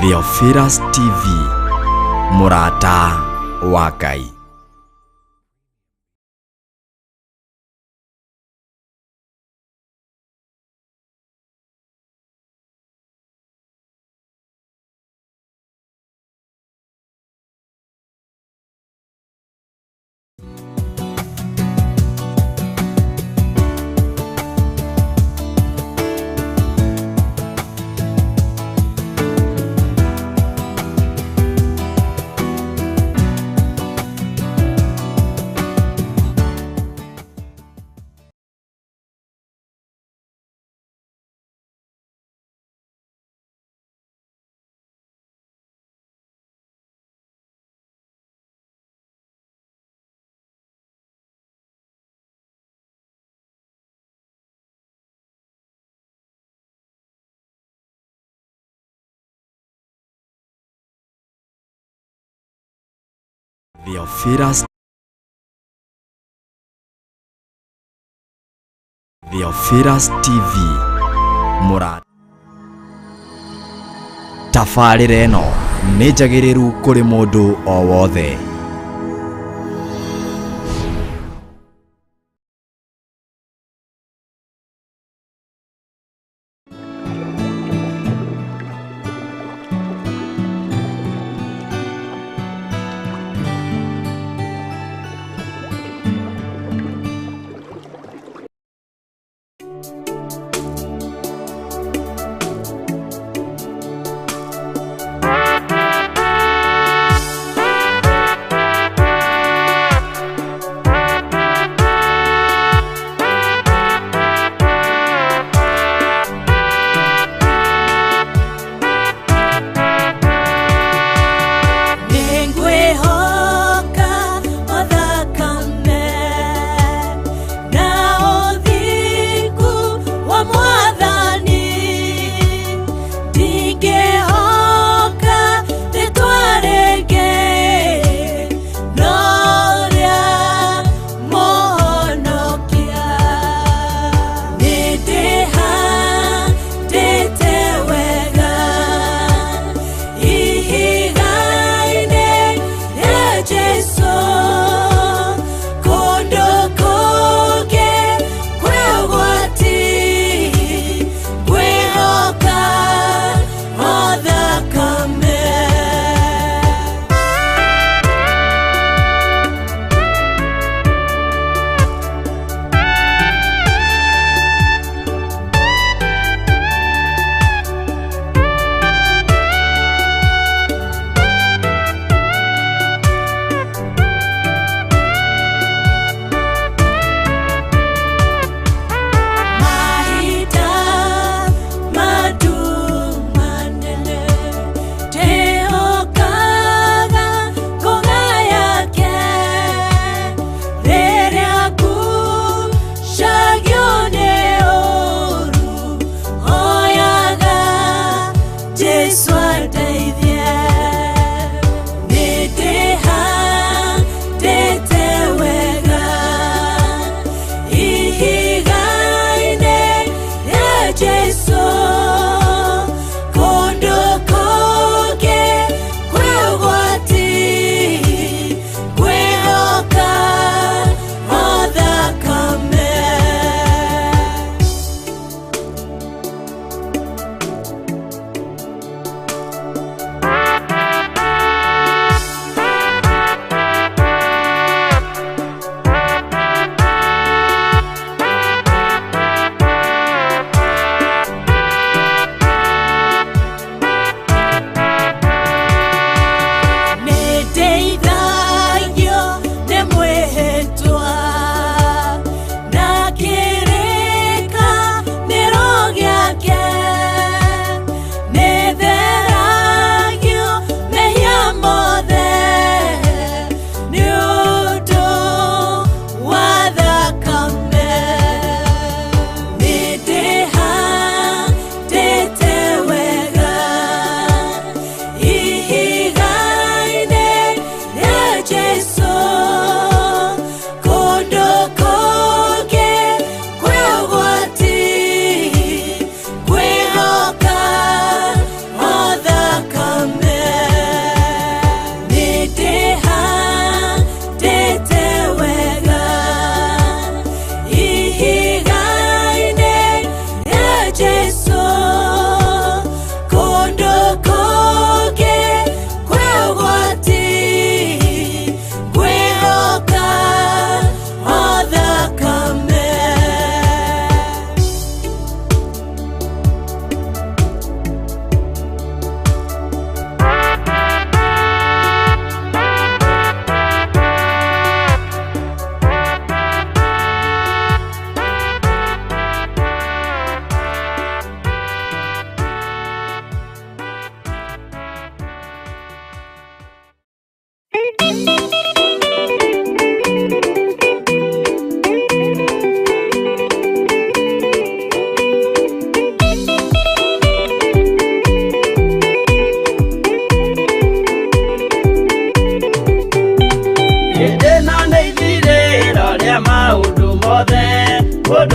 Theophilus TV, mũrata wa Ngai. Theophilus Theophilus TV, mũrata. Tabarĩra ĩno nĩ njagĩrĩru kũrĩ mũndũ o wothe.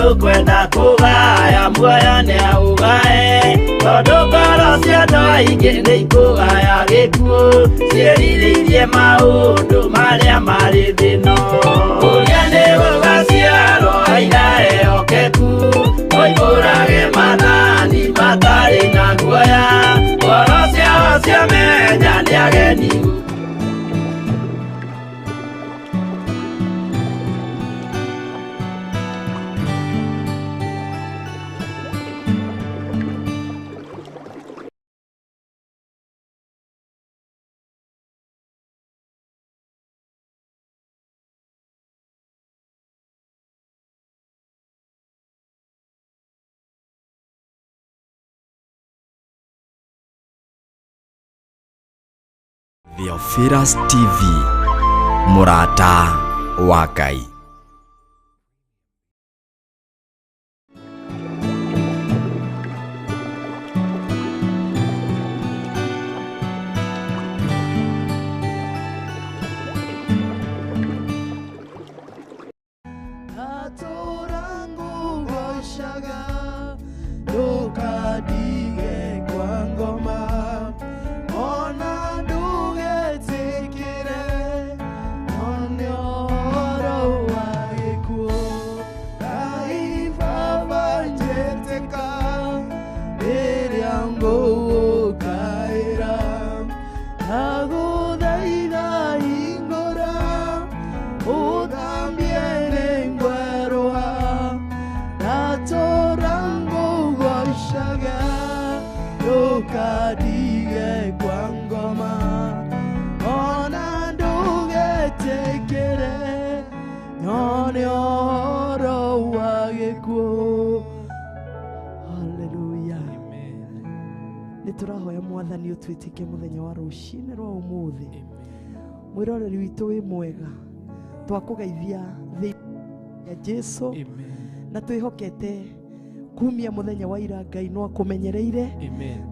Ũkwenda kũgaya muoyo nĩ aũgae, tondũ ngoro cia andũ aingĩ nĩ ikũgaya gĩkuũ, ciĩrirĩirie maũndũ marĩa marĩ thĩ ĩno. Ũrĩa nĩ gũgaciarwo aira ehokeku, moimbũrage maathani matarĩ na guoya, ngoro ciao ciamenya nĩ ageni. Theophilus TV, mũrata wa Ngai. Ndukadige kwa ngoma ona ndugetikire one ũhoro wa gĩkuũ. Ngai Baba njĩtĩka rĩrĩa ngũgũkaĩra, ndagũthaitha hingũra ũthambie nĩngwerũha, ndatũra ngũgocaga ndũkadige kwa ngoma ona ndũgetikire nyone ũhoro wa gĩkuũ. Haleluya. Nĩ tũrahoya Mwathani ũtwĩtĩke mũthenya wa rũcinĩ rwa ũmũthĩ. Mwĩroreri witũ wĩ mwega, twakũgeithia thĩinĩ ya Jesu na twĩhokete kumia mũthenya wa ira Ngai no akũmenyereire,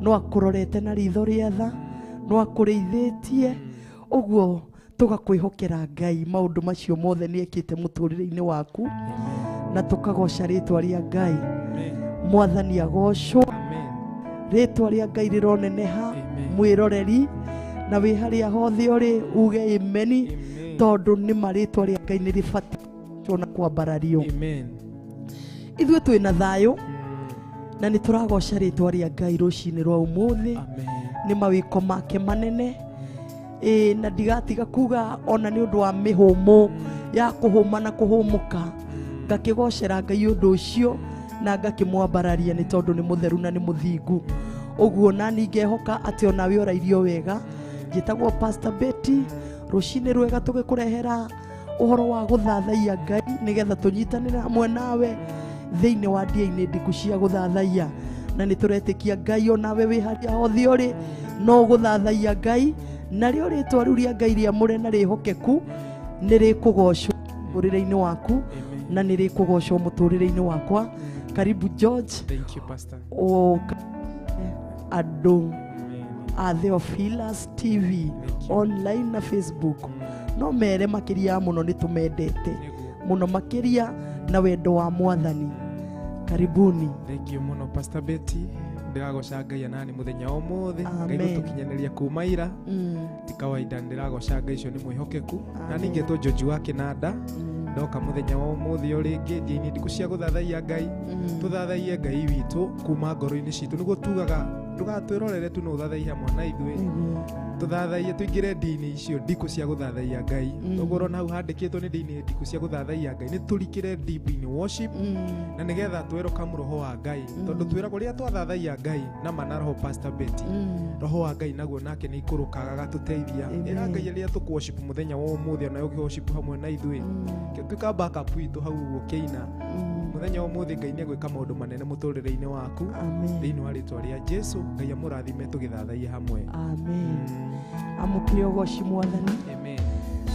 no akũrorete na ritho rĩa tha, no akũrĩithĩtie. Ũguo tũgakwĩhokera Ngai maũndũ macio mothe nĩ ekĩte mũtũrĩre-inĩ waku, na tũkagoca rĩtwa rĩa Ngai. Mwathani agocwo, rĩtwa rĩa Ngai rĩroneneha. Mwĩroreri na wĩ harĩa hothe ũrĩ uge ameni, tondũ nĩ ma rĩtwa rĩa Ngai nĩ rĩbatiĩ na kwambarario. Ithuĩ twĩna thayũ na nĩ tũragoca rĩtwa rĩa Ngai rũcinĩ rwa ũmũthĩ nĩ mawĩko make manene. Na ndigatiga kuga ona nĩ ũndũ wa mĩhũmũ ya kũhũma na kũhũmũka, ngakĩgocera Ngai ũndũ ũcio na ngakĩmwambararia nĩ tondũ nĩ mũtheru na nĩ mũthingu. Ũguo nani ngehoka atĩ onawe ũrairio wega. Njĩtagwo Pastor Betty, rũcinĩ rwega tũgĩkũrehera ũhoro wa gũthathaiya Ngai nĩgetha tũnyitanĩre hamwe nawe thĩinĩ wa ndia-inĩ ndiku cia gũthathaiya. Na nĩ tũretĩkia Ngai onawe wĩ harĩa hothe ũrĩ no gũthathaiya Ngai, narĩo rĩtwa rĩu rĩa Ngai rĩamũre na rĩhokeku nĩ rĩkũgocwo mũtũrĩre-inĩ waku na nĩ rĩkũgocwo mũtũrĩre-inĩ wakwa. Karibu George. Thank you, Pastor. Andũ a Theophilus TV online na Facebook no mere makĩria mũno nĩ tũmendete mũno makĩria na wendo wa Mwathani. Karibuni. Thank you mũno Pastor Betty. Ndĩragoca Ngai anani mũthenya wa ũmũthĩ. Ngai gũtũkinyanĩria kuma ira. Ti kawaida, ndĩragoca Ngai ũcio nĩ mwĩhokeku. Na ningĩ tũ George wa Kĩnanda ndoka mũthenya wa ũmũthĩ o rĩngĩ ndia-inĩ ndikũ cia gũthathaiya Ngai. Tũthathaiye Ngai witũ kuma ngoro-inĩ citũ, nĩguo tugaga ndũgatwĩrorere tu no ũthathaiye hamwe na ithuĩ. Tũthathaiye tũingĩre ndini icio ndikũ cia gũthathaiya Ngai. Ũguo ũrona hau handĩkĩtwo nĩ ndini ndikũ cia gũthathaiya Ngai, nĩ tũrikĩre deep in worship na nĩgetha twĩrũkamu roho wa Ngai, tondũ twĩragwo rĩrĩa twathathaiya Ngai na mana roho Pastor Betty, roho wa Ngai naguo nake nĩ ikũrũkaga agatũteithia. Ĩra Ngai rĩrĩa tũkũ worship mũthenya wa ũmũthĩ ona ũkĩ worship hamwe na ithuĩ, tuĩka backup witũ hau ũguo kĩina. Mũthenya wa ũmũthĩ Ngai nĩ egwĩka maũndũ manene mũtũrĩre-inĩ waku thĩinĩ wa rĩtwa rĩa Jesu. Ngai amũrathime tũgĩthathaiya hamwe. Amen. Amũkĩre ũgoci Mwathani. Amen.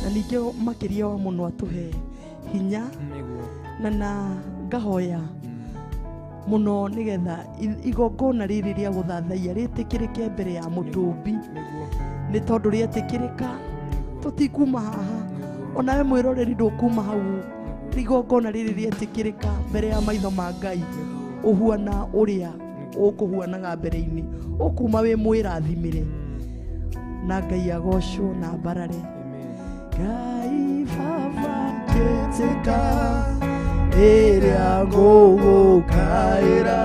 Na ningĩ makĩria wa mũno atũhe hinya na ngahoya mũno nĩgetha igongona rĩrĩ rĩa gũthathaiya rĩtĩkĩrĩke mbere ya mũtũmbi, nĩ tondũ rĩetĩkĩrĩka tũtikuma haha, onawe mwĩroreri ndũkuma hau Rigongona rĩrĩ rĩetĩkĩrĩka mbere ya maitho ma Ngai ũhuana ũrĩa ũkũhuanaga mbere-inĩ ũkuma wĩ mwĩrathimĩre na Ngai agocwo na mbarare. Ngai Baba njĩtĩka rĩrĩa ngũgũkaĩra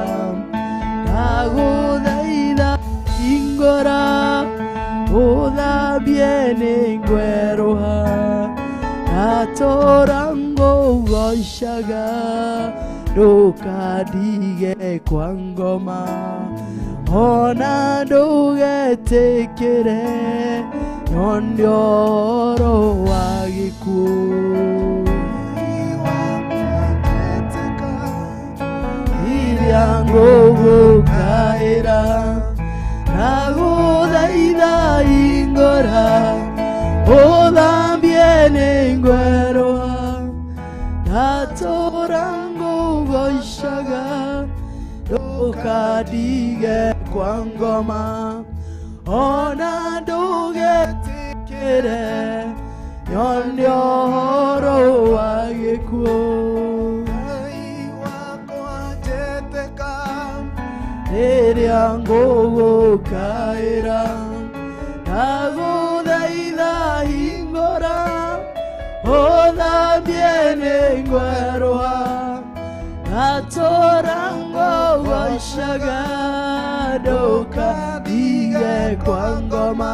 ndagũthaitha hingũra ũthambie nĩngwerũha ndatũra ngũgocaga ndũkandige kwa ngoma ona ndũgetĩkĩre nyone ũhoro wa gĩkuũ. Rĩrĩa ngũgũkaĩra ndagũthaitha hingũra ũthambie nĩngwerũha ndatũra ngũgocaga ndũkandige kwa ngoma ona ndũgetĩkĩre nyone ũhoro wa gĩkuũ. Rĩrĩa ngũgũkaĩra ndagũthaitha hingũra ũthambie nĩngwerũha ndatũra ngũgocaga ndũkandige kwa ngoma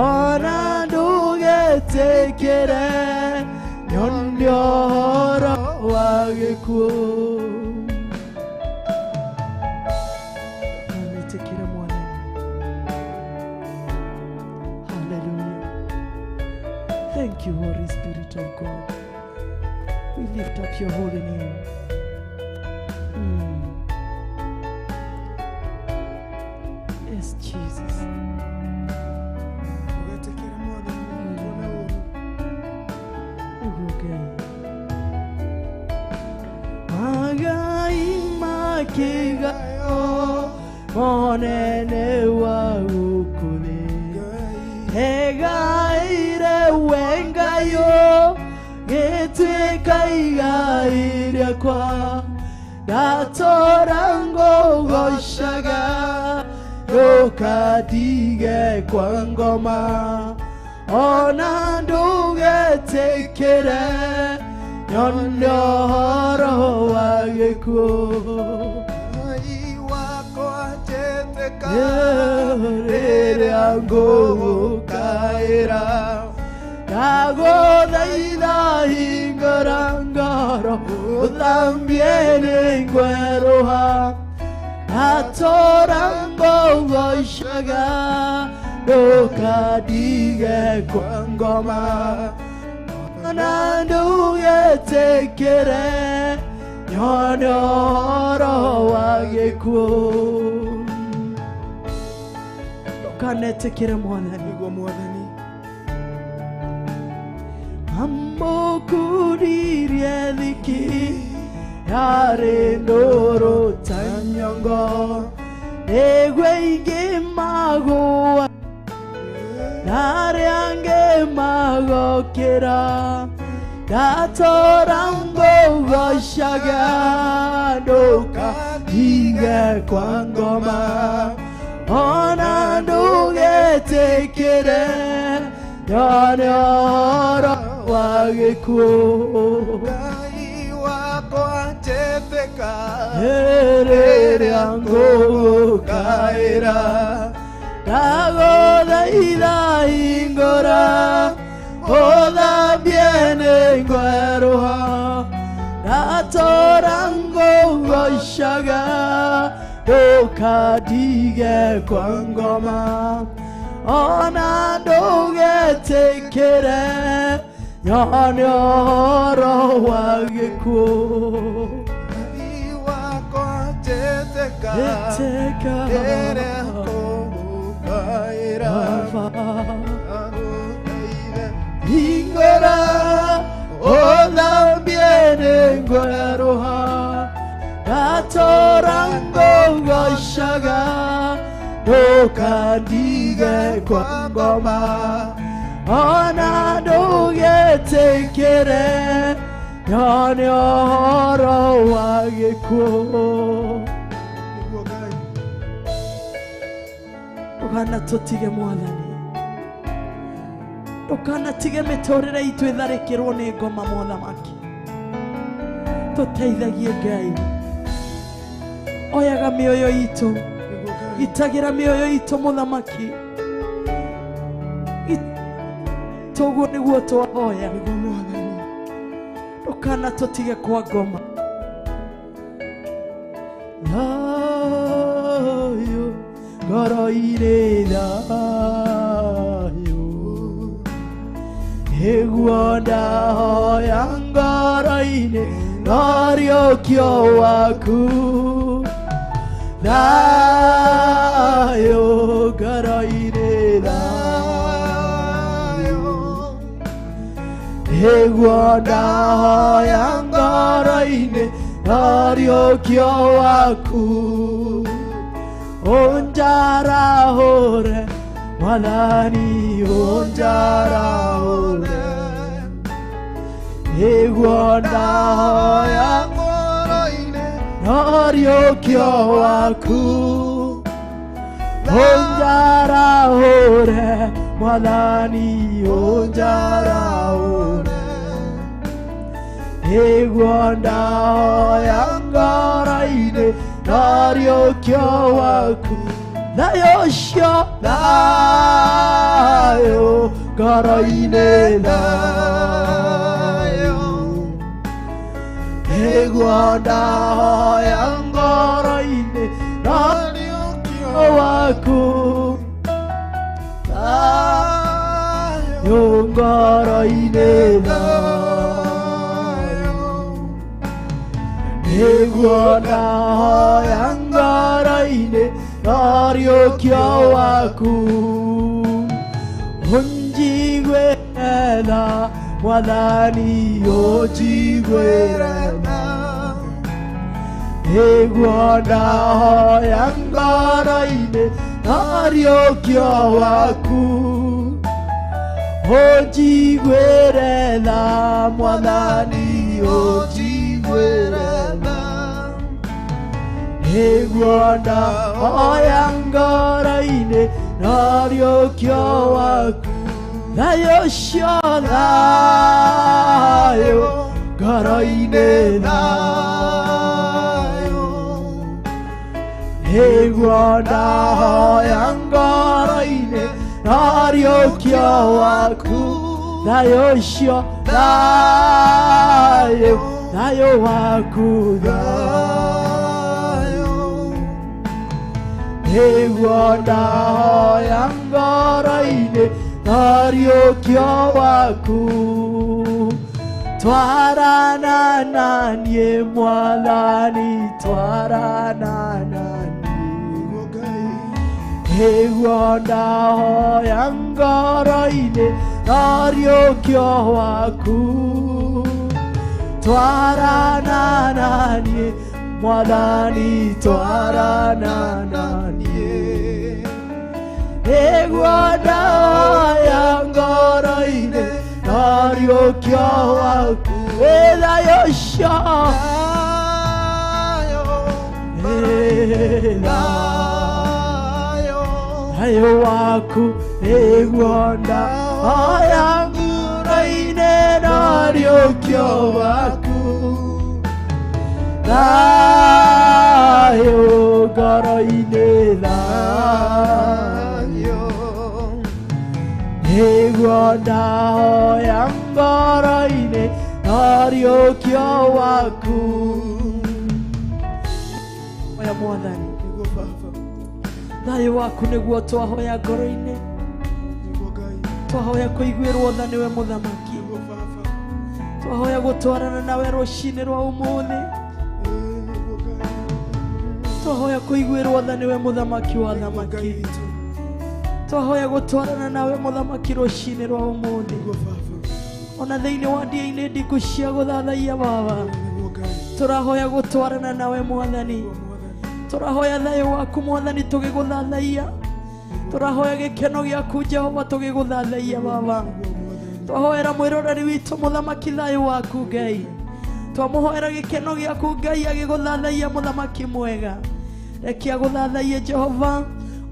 ona ndũgetĩkĩre nyone ũhoro wa gĩkuũ. Thank you, Holy Spirit of God. We lift up your holy name. Yes, Jesus. Magai makigayo monene wa gũkũ thĩ egaire wengayo gĩtuĩka igai rĩakwa ndatũra ngũgocaga ndũkandige kwa ngoma ona ndũgetĩkĩre nyone ũhoro wa gĩkuũ. Rĩrĩa ngũgũkaĩra ndagũthaitha hingũra ngoro ũthambie nĩngwerũha ndatũra ngũgocaga ndũkandige kwa ngoma ona ndũgetĩkĩre nyone ũhoro wa gĩkuũ. Ndũkanetĩkĩre Mwathani. Nĩguo Mwathani. Amũkuririe thiki yarĩ ndũrũ ta nyongo nĩguo aingĩ magũa na arĩa angĩ magokĩra ndatũra ngũgocaga ndũkandige kwa ngoma ona ndũgetĩkĩre nyone ũhoro wa gĩkuũ. Ngai wakwa njĩtĩka rĩrĩa ngũgũkaĩra ndagũthaitha hingũra ũthambie nĩngwerũha ndatũra ngũgocaga ndũkandige kwa ngoma ona ndũgetĩkĩre nyone ũhoro wa gĩkuũ. Ngai wakwa njĩtĩka rĩrĩa ngũgũkaĩra hingũra ũthambie nĩngwerũha ndatũra ngũgocaga ndũkandige kwa ngoma ona ndũgetĩkĩre Nyone ũhoro wa gĩkuũ. Ndũkanatũtige Mwathani, ndũkanatige mĩtũrĩre itũ ĩtharĩkĩrwo nĩ ngoma Mũthamaki. Tũteithagie Ngai, oyaga mĩoyo itũ, itagĩra mĩoyo itũ Mũthamaki. Toguo nĩguo twahoya, ndũkanatũtige kwa ngoma. Thayũ ngoro-inĩ, thayũ nĩguo ndahoya ngoro-inĩ, noriũkio waku. Thayũ ngoro-inĩ, thayũ nĩguo ndahoya ngoro-inĩ, noriũkio waku. Ũnjarahũre Mwathani, ũnjarahũre nĩguo ndahoya ngoro-inĩ, noriũkio waku. Ũnjarahũre Mwathani, ũnjarahũre nĩguo ndahoya ngoro-inĩ, noriũkio waku. Thayũ ũcio, thayũ ngoro-inĩ, thayũ nĩguo ndahoya ngoro-inĩ, noriũkio waku. Thayũ ngoro-inĩ, thayũ nĩguo ndahoya ngoro-inĩ, noriũkio waku. Ũnjiguĩre tha Mwathani, ũnjiguĩre tha nĩguo ndahoya ngoro-inĩ, noriũkio waku. Ũnjiguĩre tha Mwathani, ũnjiguĩre tha nĩguo ndahoya ngoro-inĩ, noriũkio waku. Thayũ ũcio, thayũ ngoro-inĩ, thayũ nĩguo ndahoya ngoro-inĩ, noriũkio waku. Thayũ ũcio, thayũ, thayũ waku, thayũ nĩguo ndahoya ngoro-inĩ, noriũkio waku. Twarana na niĩ Mwathani, twarana na niĩ nĩguo ndahoya ngoro-inĩ, noriũkio waku. Twarana na niĩ Mwathani, twarana na niĩ nĩguo ndahoya ngoro-inĩ, noriũkio waku. Thayũ ũcio, thayũ waku nĩguo ndahoya ngoro-inĩ, noriũkio waku. Thayũ ngoro-inĩ, thayũ nĩguo ndahoya ngoro-inĩ, noriũkio waku. Oya Mwathani, thayũ waku nĩguo twahoya ngoro-inĩ, twahoya kũiguĩrwo tha nĩwe Mũthamaki, twahoya gũtwarana nawe rũcinĩ rwa ũmũthĩ, twahoya kũiguĩrwo tha nĩwe Mũthamaki wa athamaki, twahoya gũtwarana nawe Mũthamaki rũcinĩ rwa ũmũthĩ, ona thĩinĩ wa ndia-inĩ ndiku cia gũthathaiya Baba, tũrahoya gũtwarana nawe Mwathani, tũrahoya thayũ waku Mwathani tũgĩgũthathaiya, tũrahoya gĩkeno gĩaku Jehova tũgĩgũthathaiya Baba, twahoera mwĩroreri witũ Mũthamaki thayũ waku Ngai, Twamuhoera gikeno giaku Ngai agiguthathaiya muthamaki mwega. Reke aguthathaiye Jehova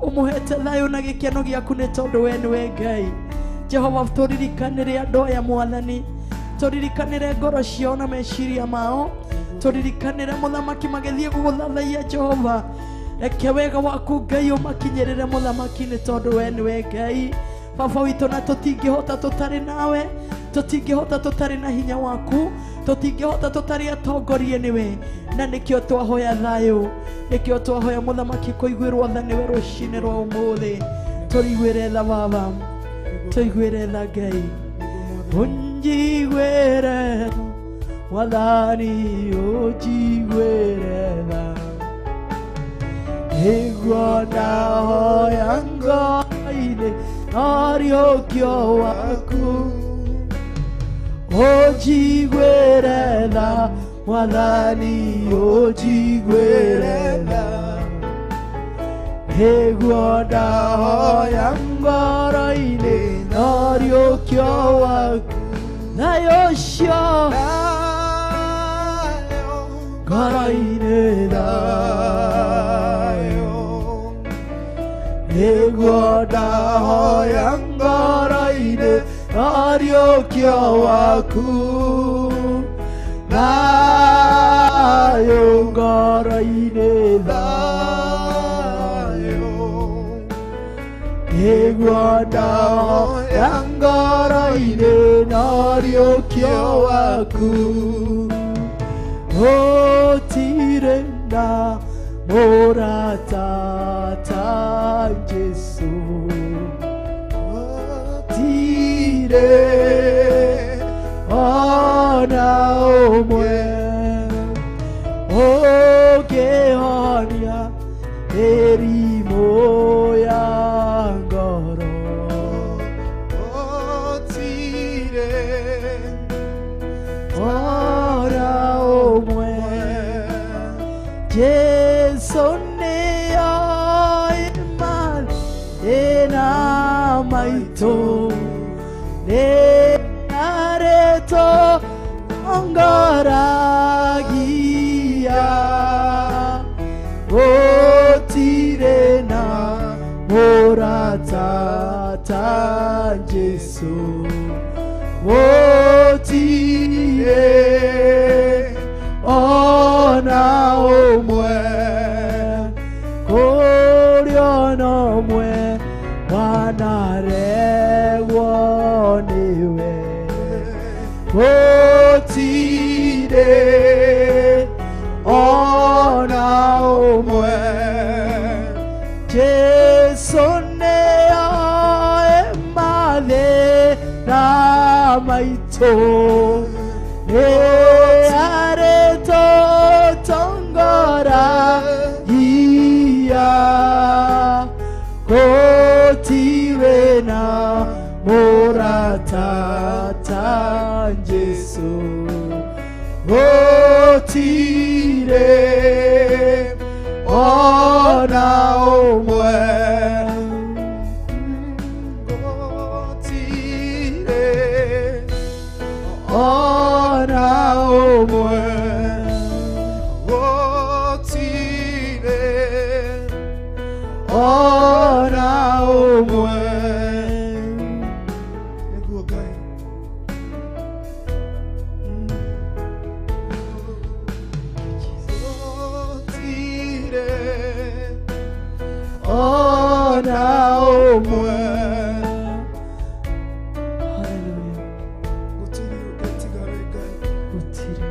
umuhete thayo na gikeno giaku ni tondu we niwe Ngai. Jehova turirikanire andu aya mwathani, turirikanire ngoro ciao na meciria mao, turirikanire muthamaki magithie guguthathaiya Jehova. Reke wega waku Ngai umakinyirire muthamaki ni tondu we niwe Ngai. Baba witũ na tũtingĩhota tũtarĩ nawe, tũtingĩhota tũtarĩ na hinya waku, tũtingĩhota tũtarĩ atongorie nĩwe, na nĩkĩo twahoya thayũ, nĩkĩo twahoya mũthamaki kũiguĩrwo tha nĩwe rũcinĩ rwa ũmũthĩ. Tũiguĩre tha Baba, tũiguĩre tha Ngai, ũnjiguĩre Mwathani, ũnjiguĩre tha nĩguo ndahoya ngoro-inĩ ũriũkio waku. Ũnjiguĩre tha Mwathani, ũnjiguĩre tha nĩguo ndahoya ngoro-inĩ ũriũkio waku. Thayũ ũcio ngoro-inĩ thayũ nĩguo ndahoya ngoro-inĩ ũriũkio waku. Thayũ ngoro-inĩ thayũ nĩguo ndahoya ngoro-inĩ ũriũkio waku. Gũtirĩ na mũrata ta Jesũ, gũtirĩ ona ũmwe ũngĩhonia mĩrimũ ya ngoro. Gũtirĩ ona ũmwe. Jesũ nĩoĩ mathĩna maitũ, nĩarĩtũtongoragia. Gũtirĩ na mũrata ta Jesũ, gũtirĩ ona ũmwe, kũrĩ ona ũmwe wanaregwo nĩwe. Gũtirĩ ona ũmwe. Jesũ nĩoĩ mathĩna maitũ, nĩarĩtũtongoragia. Gũtirĩ na mũrata ta Jesũ, gũtirĩ ona ũmwe. Gũtirĩ ona ũmwe. Gũtirĩ ona ũmwe. Nĩguo Ngai. Gũtirĩ ona ũmwe. Hallelujah. Gũtirĩ ũngĩtiga wĩ Ngai. Gũtirĩ,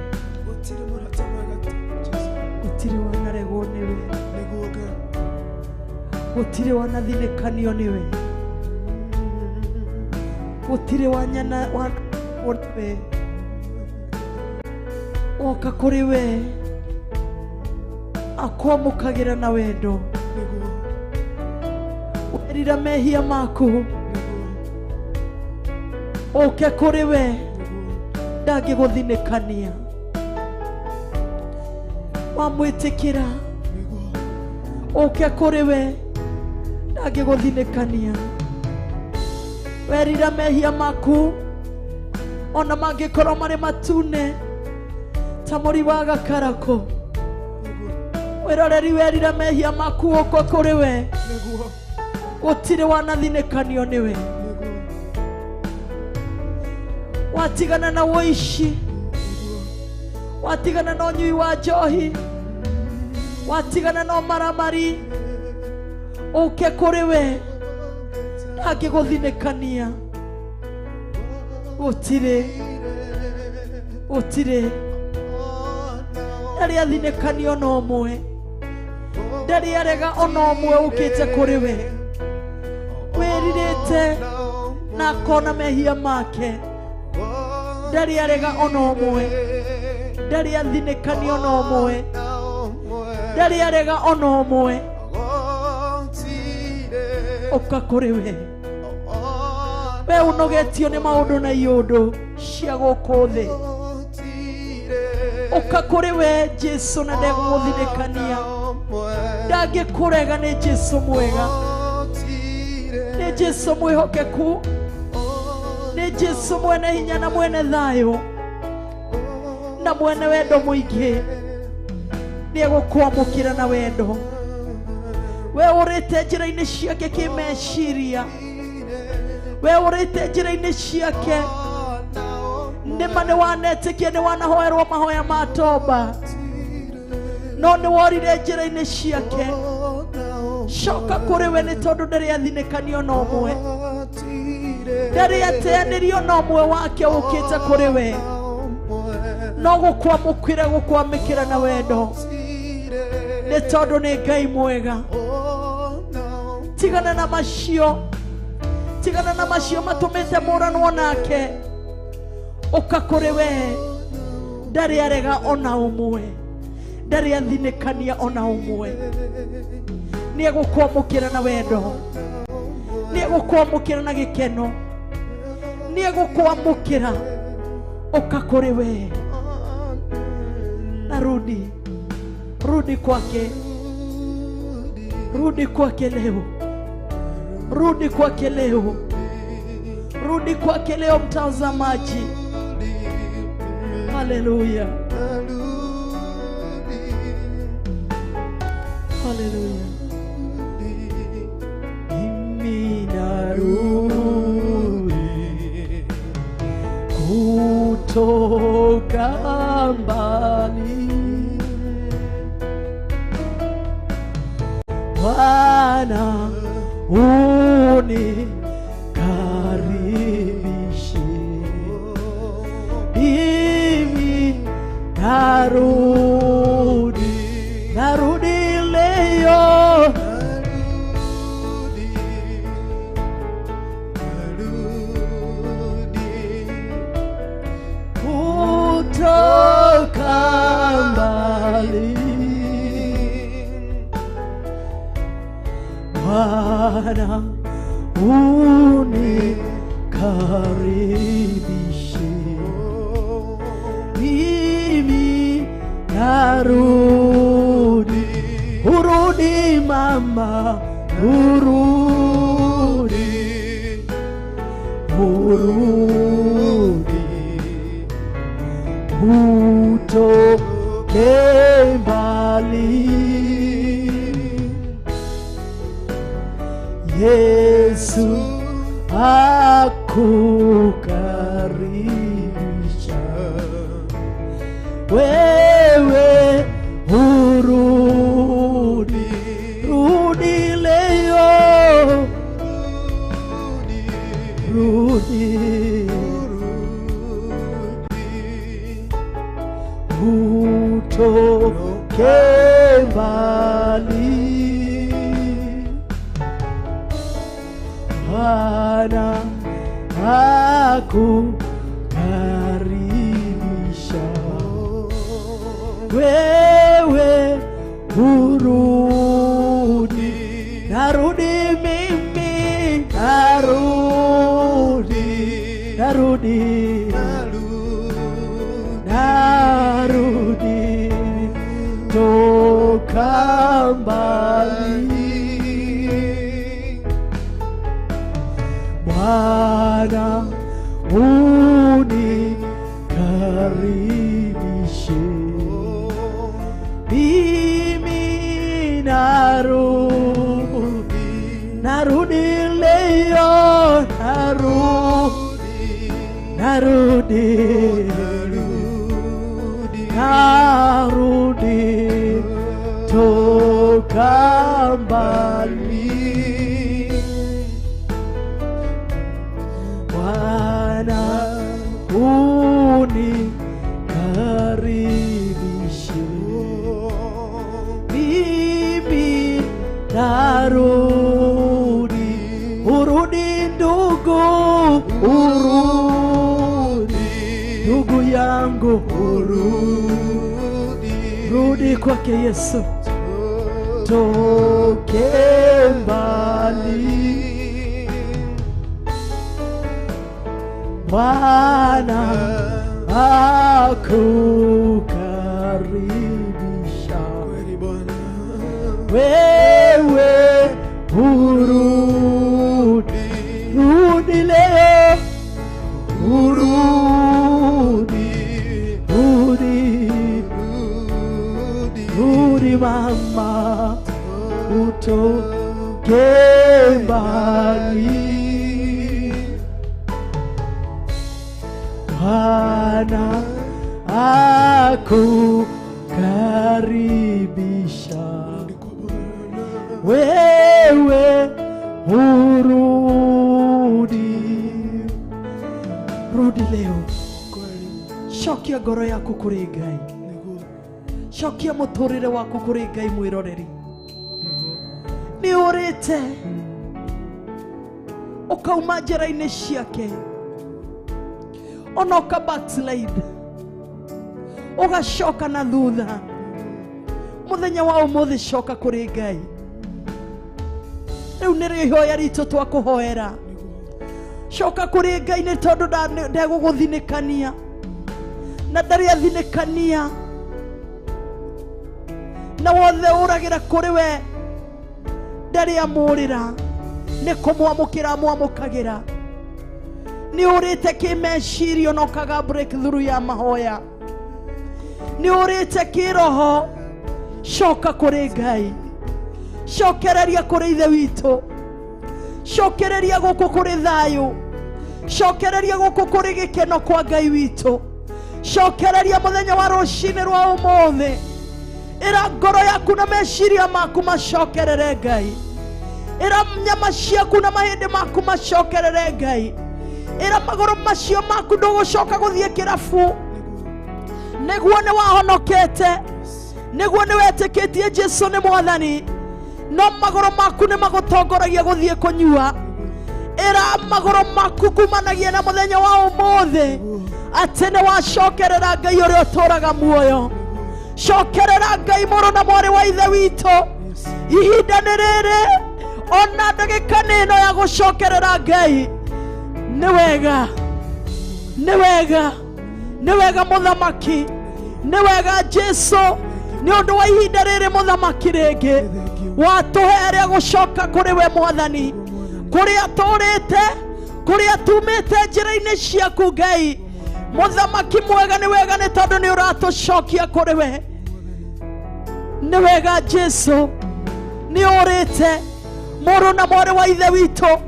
Gũtirĩ mũrata mwega ta Jesũ. gũtirĩ wanaregwo nĩwe, Nĩguo Ngai. gũtirĩ wanathinĩkanio nĩwe, gũtirĩ wanyana nĩwe. Oka kũrĩ we akwamũkagĩra na wendo. Nĩguo. Werira mehia maku, Nĩguo. ũke kũrĩ we Nĩguo. ndangĩgũthinĩkania. Wamwĩtĩkĩra, Nĩguo. ũke kũrĩ we ndangĩgũthinĩkania. Werira mehia maku ona mangĩkorwo marĩ matune, Ta mũri wa gakarako. Wĩroreri werire mehia maku ũkwa kũrĩ we. Gũtirĩ wanathinĩkanio nĩwe. Watigana na ũici. Watigana na ũnyui wa njohi. Watigana na ũmaramari. Ũke kũrĩ we. Ndangĩgũthinĩkania. Gũtirĩ. Gũtirĩ. Ndarĩ athinĩkanio ona ũmwe. Ndarĩ arega ona ũmwe ũkĩte kũrĩ we. Wĩrirĩte na akona mehia make. Ndarĩ arega ona ũmwe. Ndarĩ athinĩkanio ona ũmwe. Ndarĩ arega ona ũmwe. Ũka kũrĩ we. We ũnogetio nĩ maũndũ na iũndũ cia gũkũ thĩ. Ũka kũrĩ we Jesu na ndegũgũthinĩkania. Ndangĩkũrega nĩ Jesu mwega. Nĩ Jesu mwĩhokeku. Nĩ Jesu mwene hinya na mwene thayũ. Na mwene wendo mũingĩ. Nĩ egũkwamũkĩra na wendo. We ũrĩte njĩra-inĩ ciake kĩmeciria. We ũrĩte njĩra-inĩ ciake. Nĩma nĩ wanetĩkia nĩ wanahoerwo mahoya ma toba. No nĩ worire njĩra-inĩ ciake. Coka kũrĩ we nĩ tondũ ndarĩ athinĩkanio na ũmwe. Ndarĩ ateanĩrio na ũmwe wake ũkĩte kũrĩ we. No gũkwamũkĩra gũkwamĩkĩra na wendo. Nĩ tondũ nĩ Ngai mwega. Tigana na macio. Tigana na macio matũmĩte mũranwo nake. Ũka kũrĩ we. Ndarĩ arega ona ũmwe. Ndarĩ athinĩkania ona ũmwe. Nĩ egũkwamũkĩra na wendo. Nĩ egũkwamũkĩra na gĩkeno. Nĩ egũkwamũkĩra. Ũka kũrĩ we. Na rudi. Rudi kwake. Rudi kwake leo. Rudi kwake leo. Rudi kwake leo mtazamaji. Haleluya. Haleluya. Mimi narudi kutoka mbali. Bwana unikaribishe. Mimi narudi, narudi leo. Kutoka mbali. Bwana unikaribishe. Mimi narudi. Urudi mama, urudi. Urudi. Utoke mbali. Yesu akukaribisha. Wewe urudi, rudi leo. Rudi. Utoke mbali. Bwana akukaribisha. Wewe urudi. Narudi mimi, narudi. Narudi. Narudi toka mbali. Bwana unikaribishe. Narudi, narudi leo, narudi, narudi, narudi toka mbali. Bwana unikaribishe, mimi narudi. Urudi ndugu, urudi ndugu yangu, urudi, rudi kwake Yesu, toke mbali. Bwana akukaribisha, wewe urudi, rudi leo, urudi, rudi, rudi mama, utoke mbali. Bwana akukaribisha, wewe urudi. Rudi leo, cokia ngoro yaku kũrĩ Ngai, cokia mũtũrĩre waku kũrĩ Ngai mwĩroreri. Nĩ ũrĩte ũkauma njĩra-inĩ ciake, ona ũka backslide, ũgacoka na thutha. Mũthenya wa ũmũthĩ coka kũrĩ Ngai. Rĩu nĩrĩo ihoya ritũ twakũhoera. Coka kũrĩ Ngai nĩ tondũ ndegũgũthinĩkania, na ndarĩ athinĩkania, na wothe ũragĩra kũrĩ we ndarĩ amũrĩra, nĩ kũmwamũkĩra amwamũkagĩra. Nĩ ũrĩte kĩmeciria na ũkaga breakthrough ya mahoya, nĩ ũrĩte kĩroho. Coka kũrĩ Ngai, cokereria kũrĩ Ithe witũ, cokereria gũkũ kũrĩ thayũ, cokereria gũkũ kũrĩ gĩkeno kwa Ngai witũ, cokereria mũthenya wa rũcinĩ rwa ũmũthĩ. Ĩra ngoro yaku na meciria maku macokerere Ngai, ĩra nyama ciaku na mahĩndĩ maku macokerere Ngai, ĩra magũrũ macio maku ndũgũcoka gũthiĩ kĩrabu, nĩguo nĩ wahonokete, nĩguo nĩ wetĩkĩtie Jesũ nĩ Mwathani, no magũrũ maku nĩ magũtongoragia gũthiĩ kũnyua. Ĩra magũrũ maku kumanagia na mũthenya wa ũmũthĩ atĩ nĩ wacokerera Ngai ũrĩa ũtũũraga muoyo. Cokerera Ngai mũrũ na mwarĩ wa Ithe witũ. Ihinda nĩ rĩrĩ, ona ndagĩka nĩ ĩno ya gũcokerera Ngai. Nĩ wega, nĩ wega, nĩ wega mũthamaki, nĩ wega Jesũ, nĩ ũndũ wa ihinda rĩrĩ mũthamaki rĩngĩ watũhe rĩa gũcoka kũrĩ we Mwathani, kũrĩa tũrĩte, kũrĩa tumĩte njĩra-inĩ ciaku Ngai. Mũthamaki mwega, nĩ wega nĩ tondũ nĩ ũratũcokia kũrĩ we. Nĩ wega Jesũ, nĩ ũrĩte mũrũ na mwarĩ wa Ithe witũ.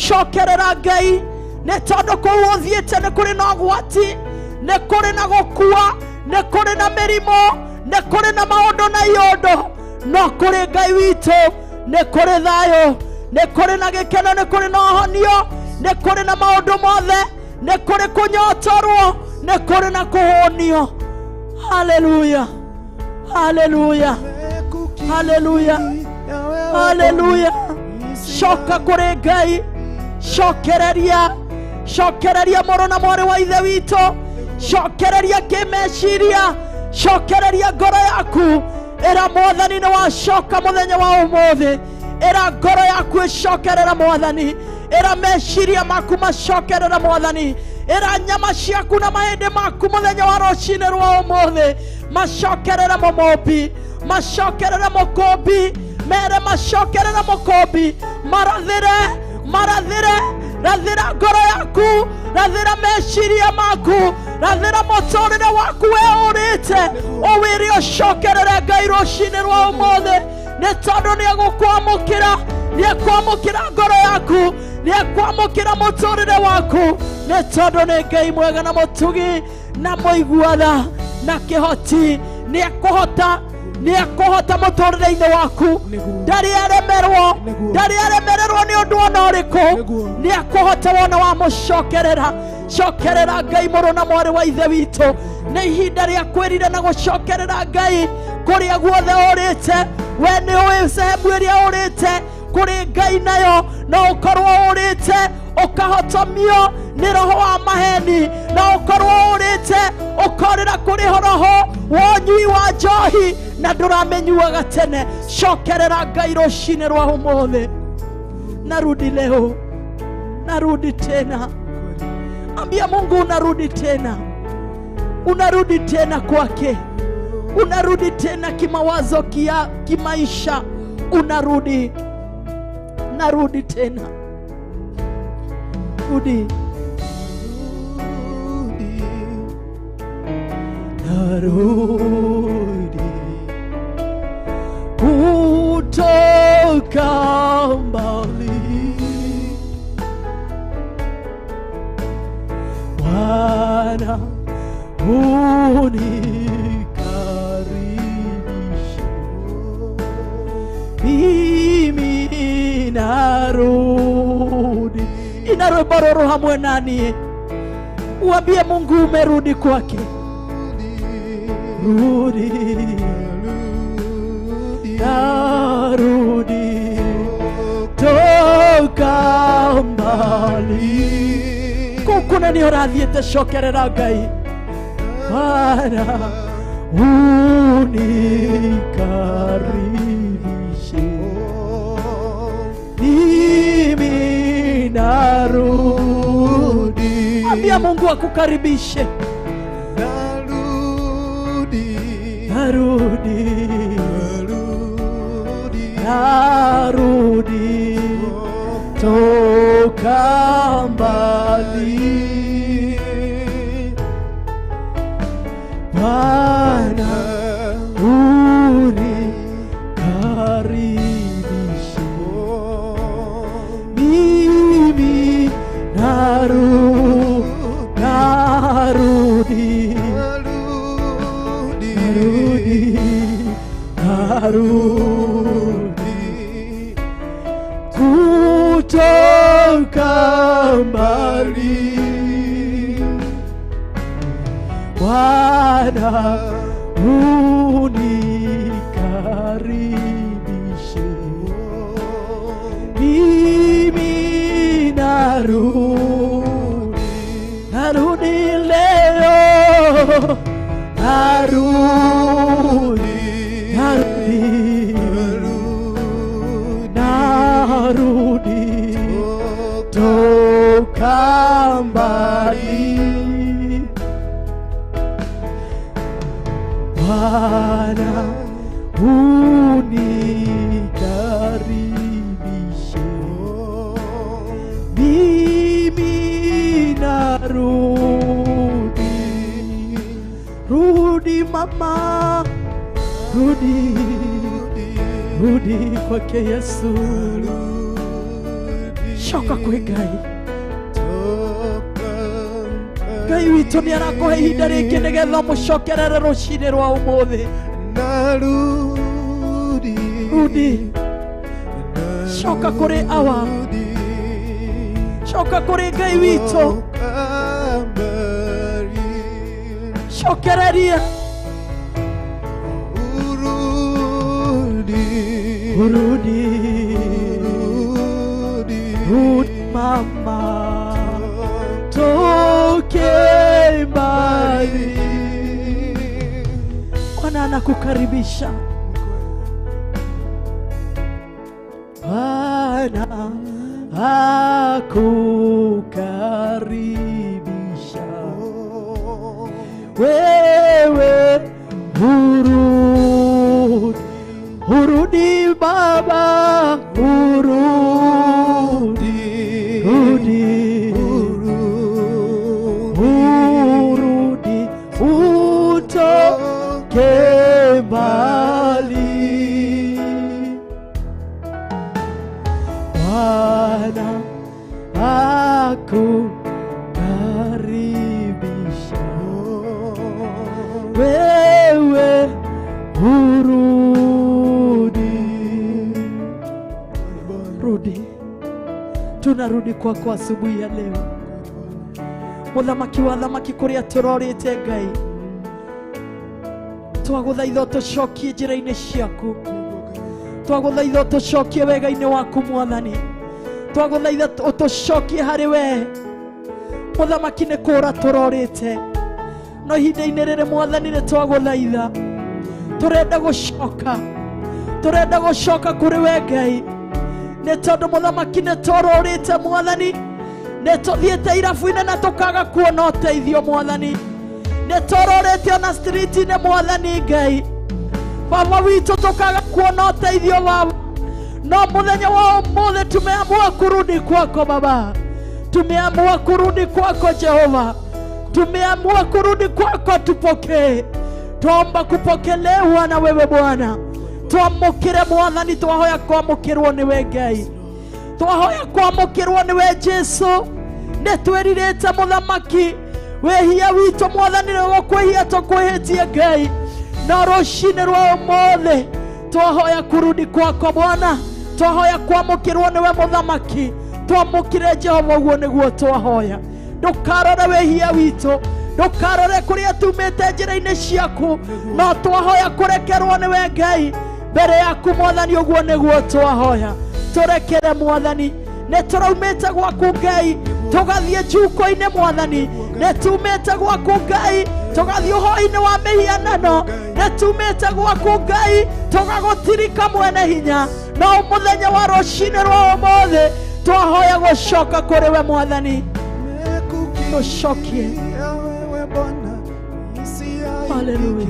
Cokerera Ngai nĩ tondũ kũu ũthiĩte nĩ kũrĩ na ũgwati, nĩ kũrĩ na gũkua, nĩ kũrĩ na mĩrimũ, nĩ kũrĩ na maũndũ na iondo, no kũrĩ Ngai witũ nĩ kũrĩ thayũ, nĩ kũrĩ na gĩkeno, nĩ kũrĩ na ũhonio, nĩ kũrĩ na maũndũ mothe, nĩ kũrĩ kũnyotorwo, nĩ kũrĩ na kũhũnio. Haleluya, haleluya, haleluya, haleluya. Coka kũrĩ Ngai, cokereria, cokereria mũrũ na mwarĩ wa Ithe witũ, cokereria kĩmeciria, cokereria ngoro yaku. Ĩra Mwathani nĩ wacoka mũthenya wa ũmũthĩ. Ĩra ngoro yaku ĩcokerera Mwathani, ĩra meciria maku macokerera Mwathani, ĩra nyama ciaku na mahĩndĩ maku mũthenya wa rũcinĩ rwa ũmũthĩ macokerere mũmũmbi, macokerere mũkũmbi, mere macokerere mũkũmbi, marathĩre, marathĩre, rathĩra ngoro yaku, rathĩra meciria maku, rathĩra mũtũrĩre waku we ũrĩte, ũwĩre ũcokerere Ngai rũcinĩ rwa ũmũthĩ. Nĩ tondũ nĩ egũkwamũkĩra, nĩ ekwamũkĩra ngoro yaku, nĩ ekwamũkĩra mũtũrĩre waku. Nĩ tondũ nĩ Ngai mwega na mũtugi na mũiguana na kĩhoti. Nĩ ekũhota, nĩ ekũhota mũtũrĩre-inĩ waku. Ndarĩ aremerwo, ndarĩ aremererwo nĩ ũndũ ona ũrĩkũ. Nĩ ekũhota wona wamũcokerera. Cokerera Ngai mũrũ na mwarĩ wa ithe witũ. Nĩ ihinda rĩa kwĩrira na gũcokerera Ngai kũrĩa guothe ũrĩte. We nĩ ũĩ sehemu ĩrĩa ũrĩte kũrĩ Ngai nayo. No ũkorwo ũrĩte ũkahotomio nĩ roho wa maheni, no ũkorwo ũrĩte ũkorĩra kũrĩ roho wa ũnyui wa njohi na ndũramenyuaga tene. Cokerera Ngai rũcinĩ rwa ũmũthĩ. Narudi leo, narudi tena. Ambia Mungu unarudi tena, unarudi tena kwake, unarudi tena kimawazo, kimaisha, unarudi, narudi tena, rudi, narudi kutoka mbali. Bwana unikaribishe, mimi narudi. Inarudi hamwe nani? Uambie Mungu umerudi kwake. Rudi, narudi toka mbali. Kũu nĩ ũrathiĩte, cokerera Ngai. Bwana unikaribishe, mimi narudi. Ambia Mungu akukaribishe. Narudi, narudi, narudi toka mbali. Bwana unikaribishe, mimi narudi, narudi, narudi kutoka mbali. Bwana unikaribishe, mimi narudi, narudi leo, narudi, narudi, narudi toka mbali. Bwana unikaribishe, mimi narudi. Rudi mama, rudi, rudi kwake Yesu. Coka kwĩ Ngai. Ngai witũ nĩ arakũhe ihinda rĩngĩ nĩgetha ũmũcokerere rũcinĩ rwa ũmũthĩ. Rudi, coka kũrĩ Awa, coka kũrĩ Ngai witũ, cokereria. Rudi, rudi mama, toke mbali. Bwana anakukaribisha. Bwana akukaribisha, wewe urudi, urudi Baba, urudi, rudi, urudi utoke mbali. Urudi, rudi. Tunarudi kwako asubuhi ya leo. Muthamaki wa thamaki kuria turorite Ngai, twaguthaitha tucokie njira-inĩ ciaku, twaguthaitha tucokie wega-inĩ waku Mwathani, twaguthaitha utucokie harĩ we. Muthamaki nĩ kũra turorite, no ihinda-inĩ rĩrĩ Mwathani nĩ twaguthaitha, turenda gũcoka, turenda gũcoka kũrĩ we Ngai, nĩ tondũ Muthamaki nĩ tũrorite Mwathani, nĩ tũthiĩte irabu-inĩ na tũkaga kuona ũteithio Mwathani, nĩ tũrorĩte ona street-inĩ Mwathani Ngai, Baba witũ tũkaga kuona ũteithio Baba, no mũthenya wa ũmũthĩ tumeamua kurudi kwako Baba, tumeamua kurudi kwako Jehova, tumeamua kurudi kwako, tupokee. Tuomba kupokelewa na wewe Bwana, twamũkĩre Mwathani, twahoya kwamũkĩrwo nĩwe Ngai, twahoya kwamũkĩrwo nĩwe Jesu. Nĩ twĩrirĩte Mũthamaki wĩhia witũ Mwathani, nĩgũkwĩhia tũkwĩhĩtie Ngai, no rũcinĩ rwa ũmũthĩ twahoya kurudi kwako Bwana, twahoya kwamũkĩrwo nĩwe Mũthamaki, twamũkĩre Jehova, ũguo nĩguo twahoya. Ndũkarore wĩhia witũ, ndũkarore kũrĩa tumĩte njĩra-inĩ ciaku, no twahoya kũrekerwo nĩwe Ngai mbere yaku Mwathani, ũguo nĩguo twahoya. Tũrekere Mwathani, nĩ tũraumĩte gwaku Ngai tũgathiĩ njuko-inĩ Mwathani, nĩ tumĩte gwaku Ngai tũgathiĩ ũhoi-inĩ wa mĩhianano, nĩ tumĩte gwaku Ngai tũgagũtirika mwene hinya, no mũthenya wa rũcinĩ rwa ũmũthĩ twahoya gũcoka kũrĩ we Mwathani, tũcokie. Haleluya.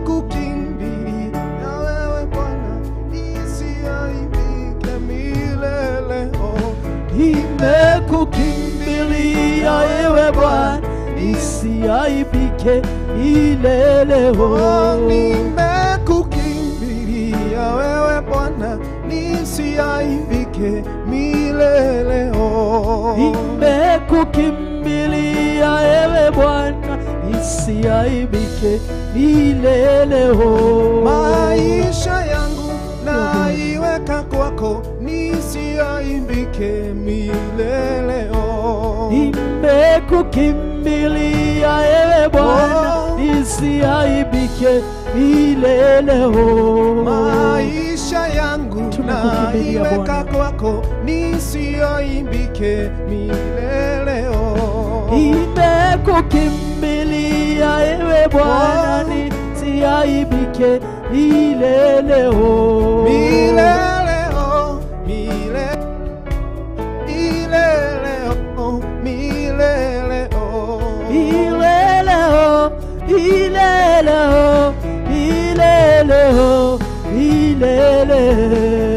Nimekukimbilia wewe Bwana, nisiaibike milele. Nimekukimbilia wewe Bwana, nisiaibike milele. Nimekukimbilia wewe Bwana, nisiaibike milele. Nimekukimbilia ewe Bwana, nisiaibike milele. Maisha yangu naiweka kwako, nisiaibike milele. Nimekukimbilia ewe Bwana, nisiaibike milele. Maisha yangu naiweka kwako, nisiaibike milele. Nimekukimbilia ewe Bwana, nisiaibike milele. Milele, milele, milele, milele, milele, milele, milele.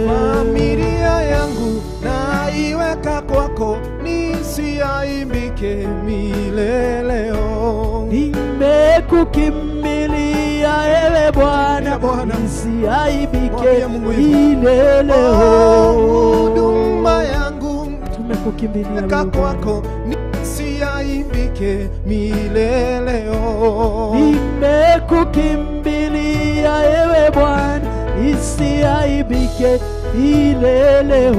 Familia yangu naiweka kwako, nisiaibike milele. Nimekukimbilia ewe Bwana, nisiaibike milele. Huduma yangu tumekukimbilia kwako, nisiaibike milele. Nimekukimbilia ewe Bwana, nisiaibike milele.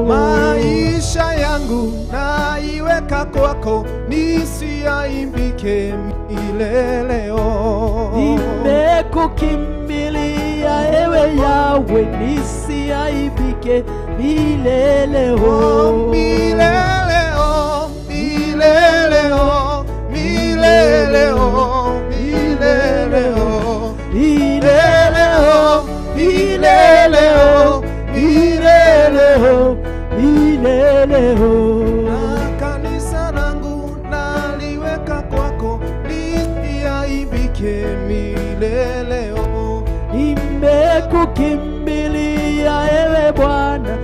Maisha yangu naiweka kwako, nisiaibike milele. Nimekukimbilia ewe Yahwe, nisiaibike milele. Milele, milele, milele, milele, milele, milele, milele, milele. Na kanisa langu naliweka kwako, nisiaibike milele. Nimekukimbilia ewe Bwana,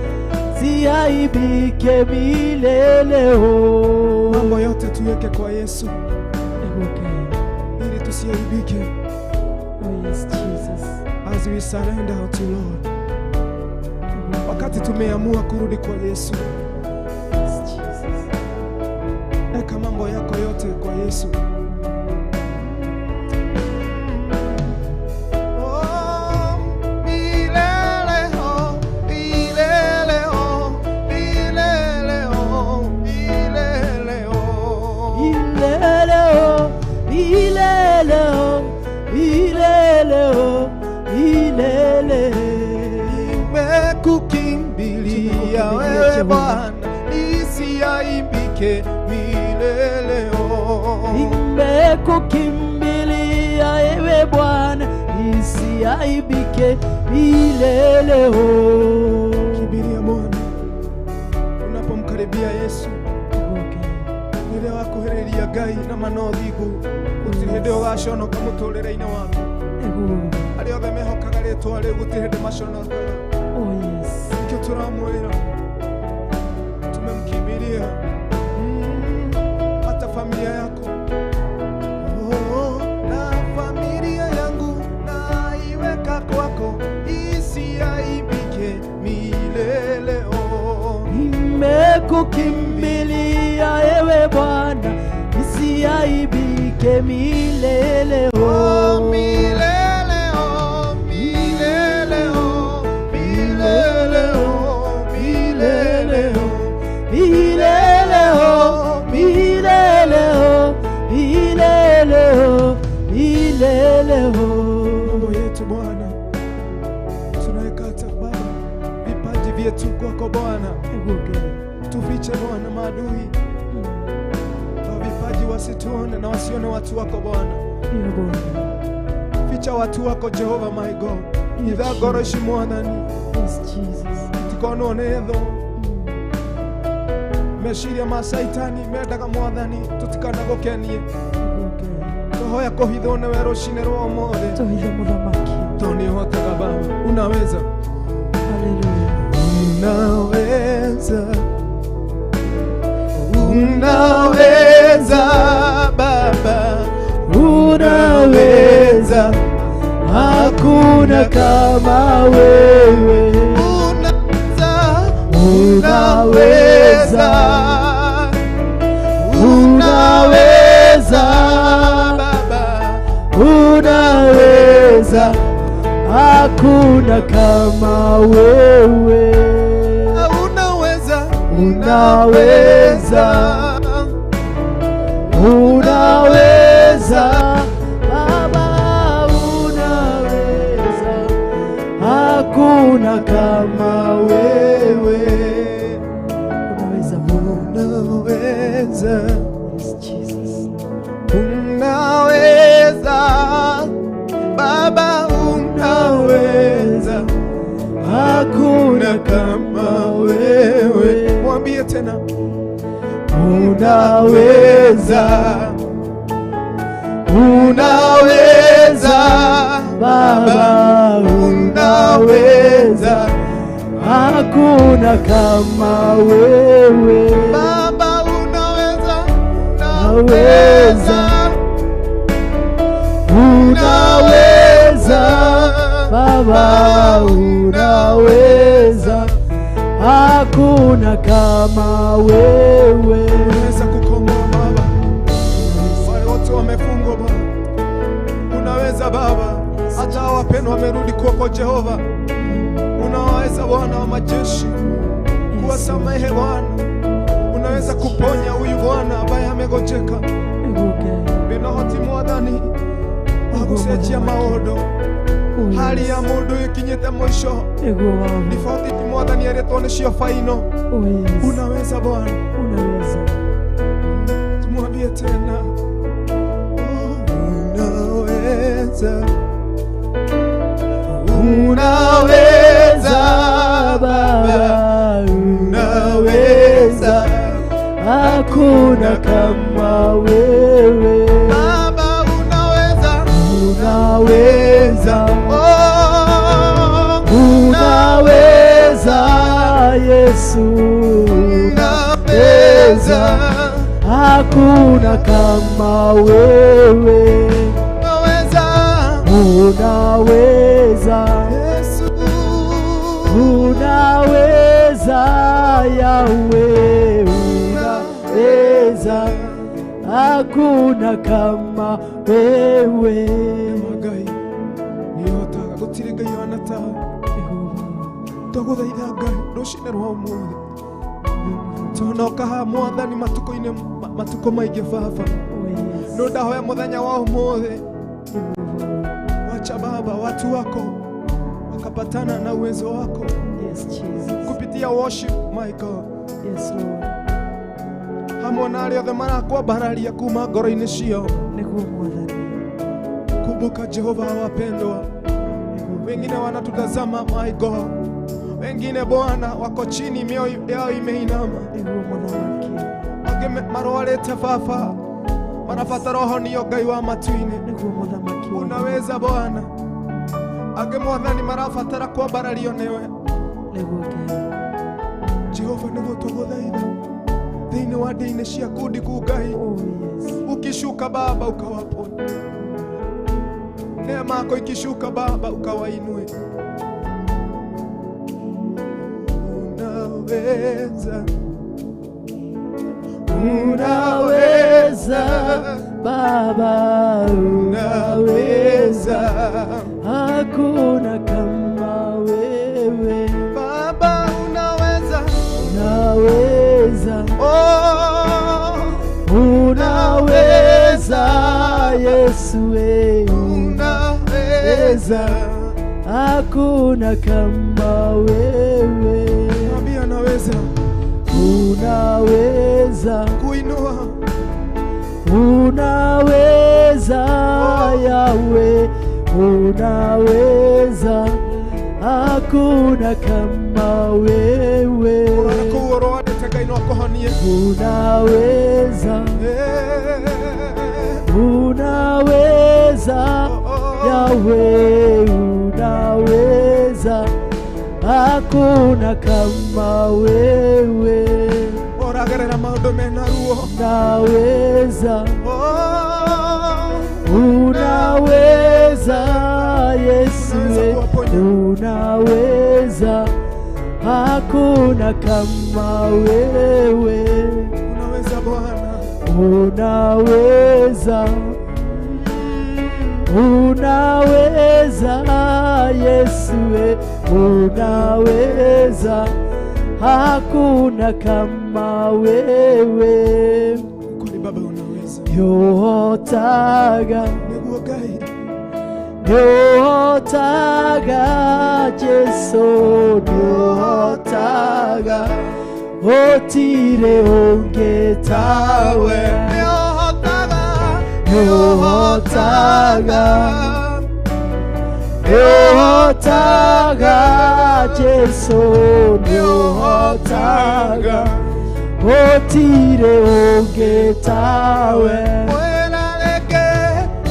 siaibike milele. Mambo yote tuweke kwa Yesu ili tusiaibike. Oh yes, Jesus. As we surrender to Lord, wakati tumeamua kurudi kwa Yesu, yes, Jesus. Eka mambo yako yote kwa Yesu. Nimekukimbilia ewe Bwana, nisiaibike milele. Kimbilia Bwana unapomkaribia Yesu. Rĩrĩa wakuhĩrĩria Ngai na manothingu, gũtirĩ hĩndĩ ũgaconoka mũtũrĩre-inĩ waku. Arĩa othe mehokaga rĩtwa rĩu gũtirĩ hĩndĩ maconokaga. Nĩkĩo tũramwĩra tumemkimbilia hata familia yako. Oh, na familia yangu naiweka kwako, isiaibike milele. Oh, nimekukimbilia ewe Bwana, nisiaibike milele. Oh, milele, oh, milele, oh, milele, oh, milele, oh, milele, oh, milele, oh, milele, oh, milele, oh. Mambo yetu Bwana tunaweka Baba, vipaji vyetu kwako Bwana. Tufiche Bwana maadui wa vipaji wasituone na wasione watu wako Bwana. Ficha watu wako Jehova my God. Ithagoro mwathani tikonwo nĩ thũ. Meciria ma Saitani mendaga mwathani tũtikanagũkenie. Tũhoya kũhithwo nĩwe rũcinĩ rwa ũmũthĩ. Tũhithe mũthamaki, tondũ nĩũhotaga Baba, unaweza. Haleluya. Unaweza, unaweza Baba, unaweza, hakuna kama wewe. Unaweza, unaweza, unaweza Baba, unaweza, hakuna kama wewe. Unaweza, unaweza, unaweza Baba, unaweza, hakuna kama wewe. Unaweza Bwana, unaweza, yes, Jesus. Unaweza Baba, unaweza, hakuna kama wewe. Mwambie tena, unaweza, unaweza Baba, unaweza, hakuna kama wewe. Baba, unaweza, Unaweza, unaweza Baba, unaweza, hakuna kama wewe. Unaweza kukomboa Baba wale wote wamefungwa Baba. Unaweza Baba, hata wapendwa wamerudi kwako Jehova. Unaweza Bwana wa majeshi kuwasamehe Bwana. Unaweza kuponya huyu Bwana ambaye amegonjeka. Binohoti mwathani agucenjia maũndũ, hali ya mũndũ ĩkinyĩte mũico, riboti mwathani erĩtwo nĩcio faino. Unaweza Bwana, unaweza. Tumwambie tena, unaweza, unaweza Baba, unaweza, hakuna kama wewe. Baba, unaweza, unaweza, oh, unaweza Yesu, unaweza, hakuna kama wewe. Unaweza, unaweza Yesu, unaweza Yahweh, unaweza, hakuna kama wewe. Ngai nĩhotaga gũtirĩ Ngai ona tawe. Twagũthaitha Ngai rũcinĩ rwa ũmũthĩ, tũhonoka haha mwathani matukũ-inĩ matukũ maingĩ Baba. No ndahoya mũthenya wa ũmũthĩ, wacha Baba watu wako wakapatana na uwezo wako. Yes, Jesus. Kupitia worship my God. Yes, Lord. Hamwe na arĩa othe marakwambararia kuma ngoro-inĩ ciao. Nĩguo Mwathani. Kumbuka Jehova wapendwa, wengine wanatutazama my God, wengine Bwana wako chini, mioyo yao imeinama. Nĩguo Mũthamaki. Angĩ marwarĩte baba, marabatara ũhonio Ngai wa matu-inĩ. Nĩguo Mũthamaki. Unaweza Bwana. Angĩ Mwathani marabatara kwambarario nĩwe. Nĩguo Ngai. Jehova nĩguo tũgũthaitha thĩinĩ wa ndĩ-inĩ ciaku ndiku Ngai. Oh yes. Ukishuka Baba ukawaponya, neema yako ikishuka Baba ukawainue. Unaweza, unaweza Baba, unaweza, hakuna kama wewe Baba, unaweza, unaweza, oh, unaweza Yesu, unaweza, hakuna kama wewe. Mwambie anaweza, unaweza kuinua, unaweza Yahweh, unaweza, hakuna kama wewe. Unaweza, unaweza Yahweh, unaweza, hakuna kama wewe. Unaweza, unaweza Yesu, unaweza, hakuna kama wewe. Unaweza Bwana, unaweza, unaweza Yesu, unaweza, hakuna kama wewe. Kweli Baba unaweza. Yotaga, yotaga Jesu, yotaga, otire ongetawe. Yotaga, yotaga, yotaga Jesu, yotaga, otire ongetawe.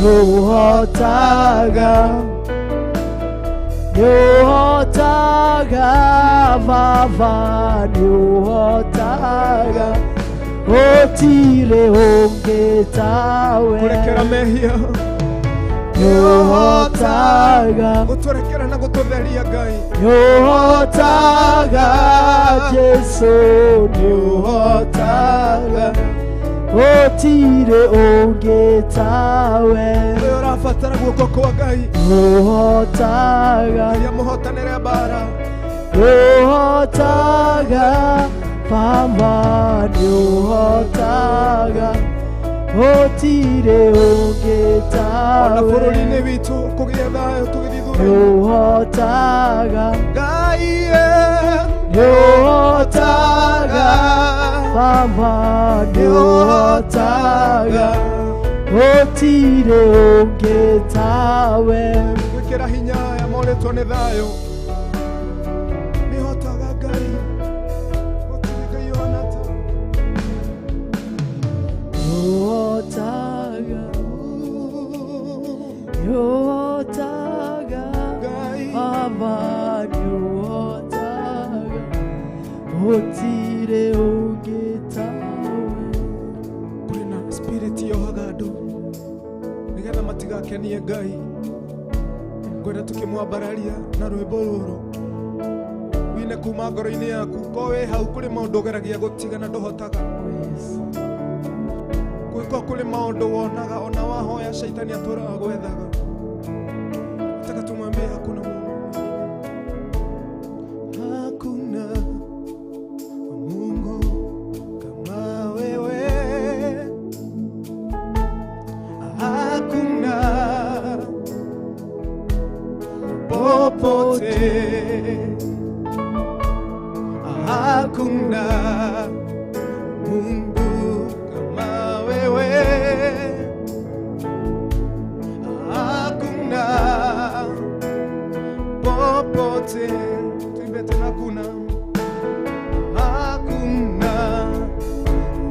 Yotaga, yotaga Baba, yotaga, otire ongetawe. Kurekera mehia, yotaga, guturekera na gututheria Ngai. Yotaga Jesu, yotaga, otire ongetawe. Wewe urabatara guoko kwa Ngai. Yotaga, ya muhotanire mbara. Yotaga Baba, yotaga, otire ongetawe. Ona bũrũri-inĩ witũ kũgĩe thayũ tũgĩthithũra. Yotaga Ngai, yotaga Baba, yotaga, otire ongetawe. Gwĩkĩra hinya aya morĩtwo nĩ thayũ. Nĩhotaga Ngai, gũtirĩ Ngai ũhana ta. Yotaga, yotaga Baba, yotaga, otire ongetawe. Kũrĩ na spirit yohaga andũ nĩgetha matigakenie Ngai. Ngwenda tukĩmwambararia na rwĩmbo rũrũ wine kuma ngoro-inĩ yaku. Ko wĩ hau kũrĩ maũndũ ũgeragia gũtiga na ndũhotaga. Gwĩko kũrĩ maũndũ wonaga ona wahoya shaitani atũraga gwethaga. Nataka tumwambie hakuna Mungu, hakuna Mungu kama wewe, hakuna popote, hakuna Mungu kama wewe. Popote. Tuimbe tena, hakuna, hakuna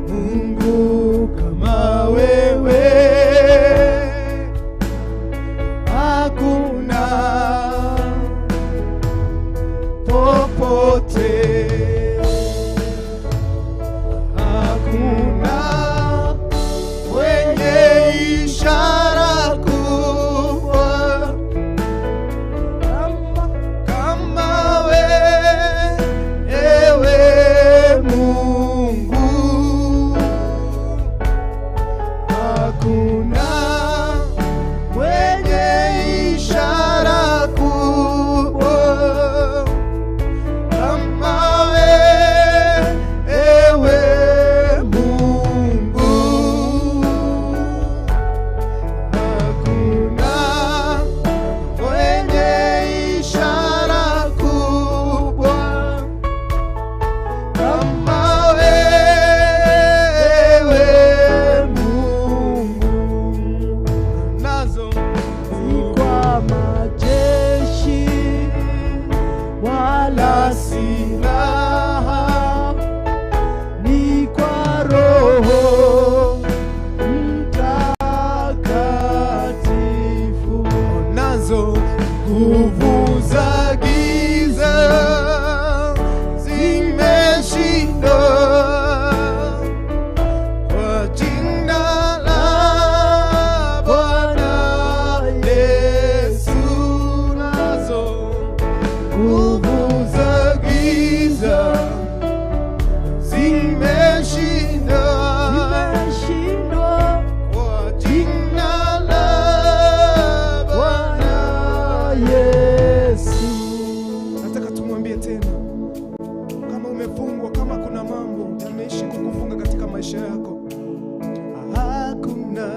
Mungu kama wewe, hakuna popote, hakuna mwenye ishara kubwa kama wewe Mungu, hakuna mwenye ishara kubwa kama wewe Mungu, hakuna mwenye ishara kubwa kama wewe Mungu. Nazo Si kwa majeshi wala silaha, ni kwa Roho Mtakatifu. Nazo nguvu za giza zimeshindwa kwa jina la Bwana Yesu. Nazo nguvu za giza zimeshindwa Zimeshindwa kwa jina la Bwana Yesu. Nataka tumwambie tena, kama umefungwa, kama kuna mambo yameishi kukufunga katika maisha yako, hakuna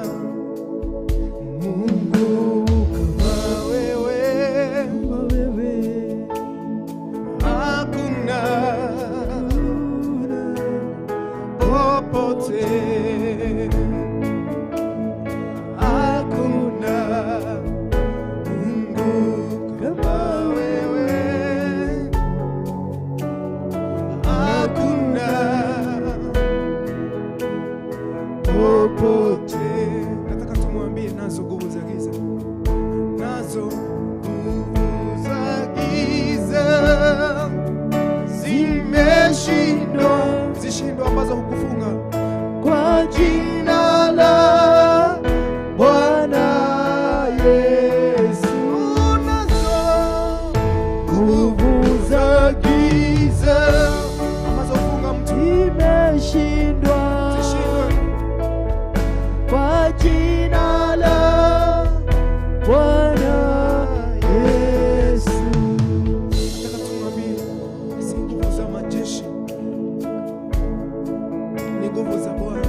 Mungu kama wewe, Kama wewe, hakuna popote, hakuna Mungu kama wewe, hakuna popote. Nataka tumwambie, nazo nguvu za giza, nazo nguvu za giza zimeshindwa, zishindwa ambazo hukufunga kwa jina la Bwana Yesu. Nazo Nguvu za giza ambazo hufunga mtu zimeshindwa zishindwe kwa jina la Bwana Yesu. Nataka tumwambie, si nguvu za majeshi, ni nguvu za Bwana.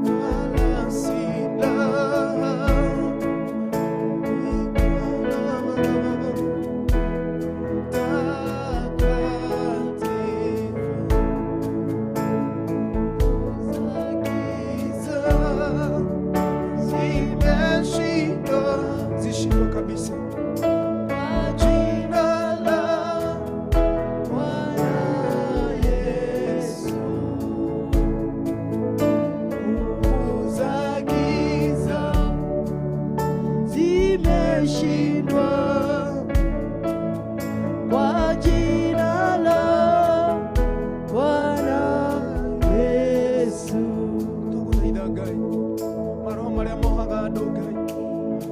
Wala silaha, takatifu zishindwa kabisa. Kwa jina la Bwana Yesu. Nguvu za giza zimeshindwa kwa jina la Bwana Yesu. Tũgũthaitha Ngai, maroho marĩa mohaga andũ Ngai,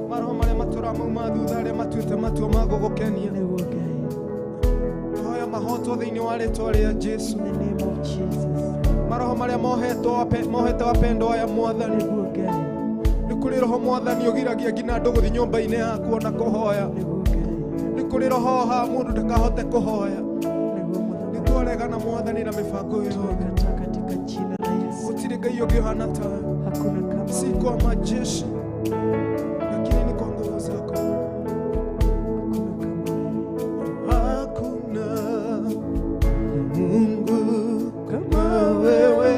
maroho marĩa matũraga mauma thutha arĩa matuĩte matua ma gũgũkenia, Nĩguo Ngai, hoya mahotwo thĩinĩ wa rĩtwa rĩa Jesu. in the name of Jesus. Maroho marĩa mohete wapendwa aya Mwathani, Nĩguo Ngai, nĩ kũrĩ roho Mwathani ũgiragia nginya andũ gũthiĩ nyũmba-inĩ yaku ona kũhoya. Nĩguo Ngai, Nĩ kũrĩ roho ha mũndũ ndakahote kũhoya. Nĩguo Nĩ Mũthamaki. twaregana Mwathani na mĩbango ĩyo yothe. Tunakataa katika jina la Yesu. Gũtirĩ Ngai ũngĩ ũhana tawe, Hakuna kama si wewe. kwa majeshi lakini ni kwa nguvu zako. Hakuna kama wewe. Hakuna Mungu kama wewe,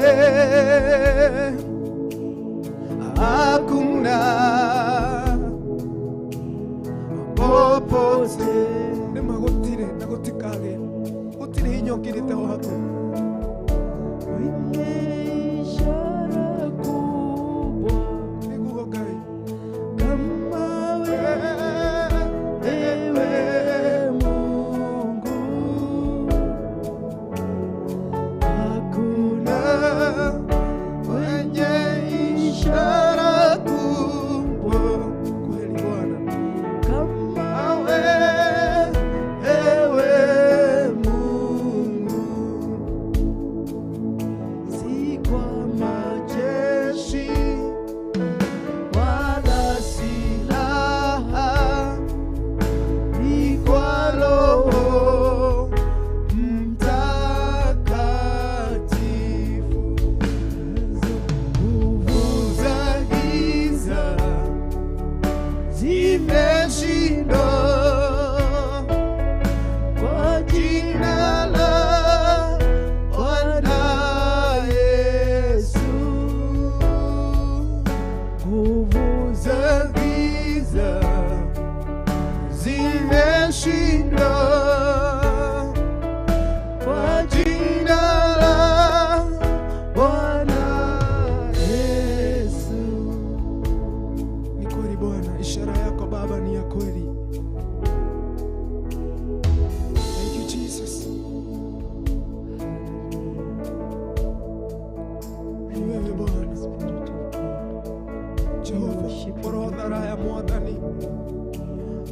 Ũrotharaya Mwathani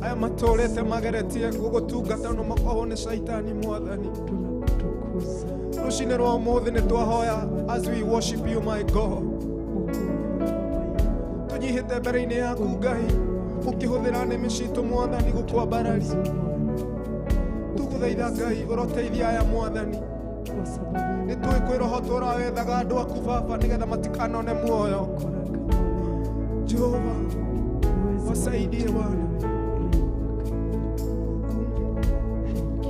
aya matũrĩte mageretie gũgũtungata no makorwo nĩ caitani Mwathani. Tunakutukuza. Rũcinĩ rwa ũmũthĩ nĩ twahoya as we worship you my God, tũnyihĩte mbere-inĩ yaku Ngai, ũkĩhũthĩra nĩmĩ citũ Mwathani gũkwambararia. Tũgũthaitha Ngai ũroteithia aya Mwathani. Kwa sababu Nĩ tũĩ kwĩ roho tũrawethaga andũ aku Baba nĩgetha matikanone muoyo. kora kama wewe. Jehova Uweza wasaidie Bwana.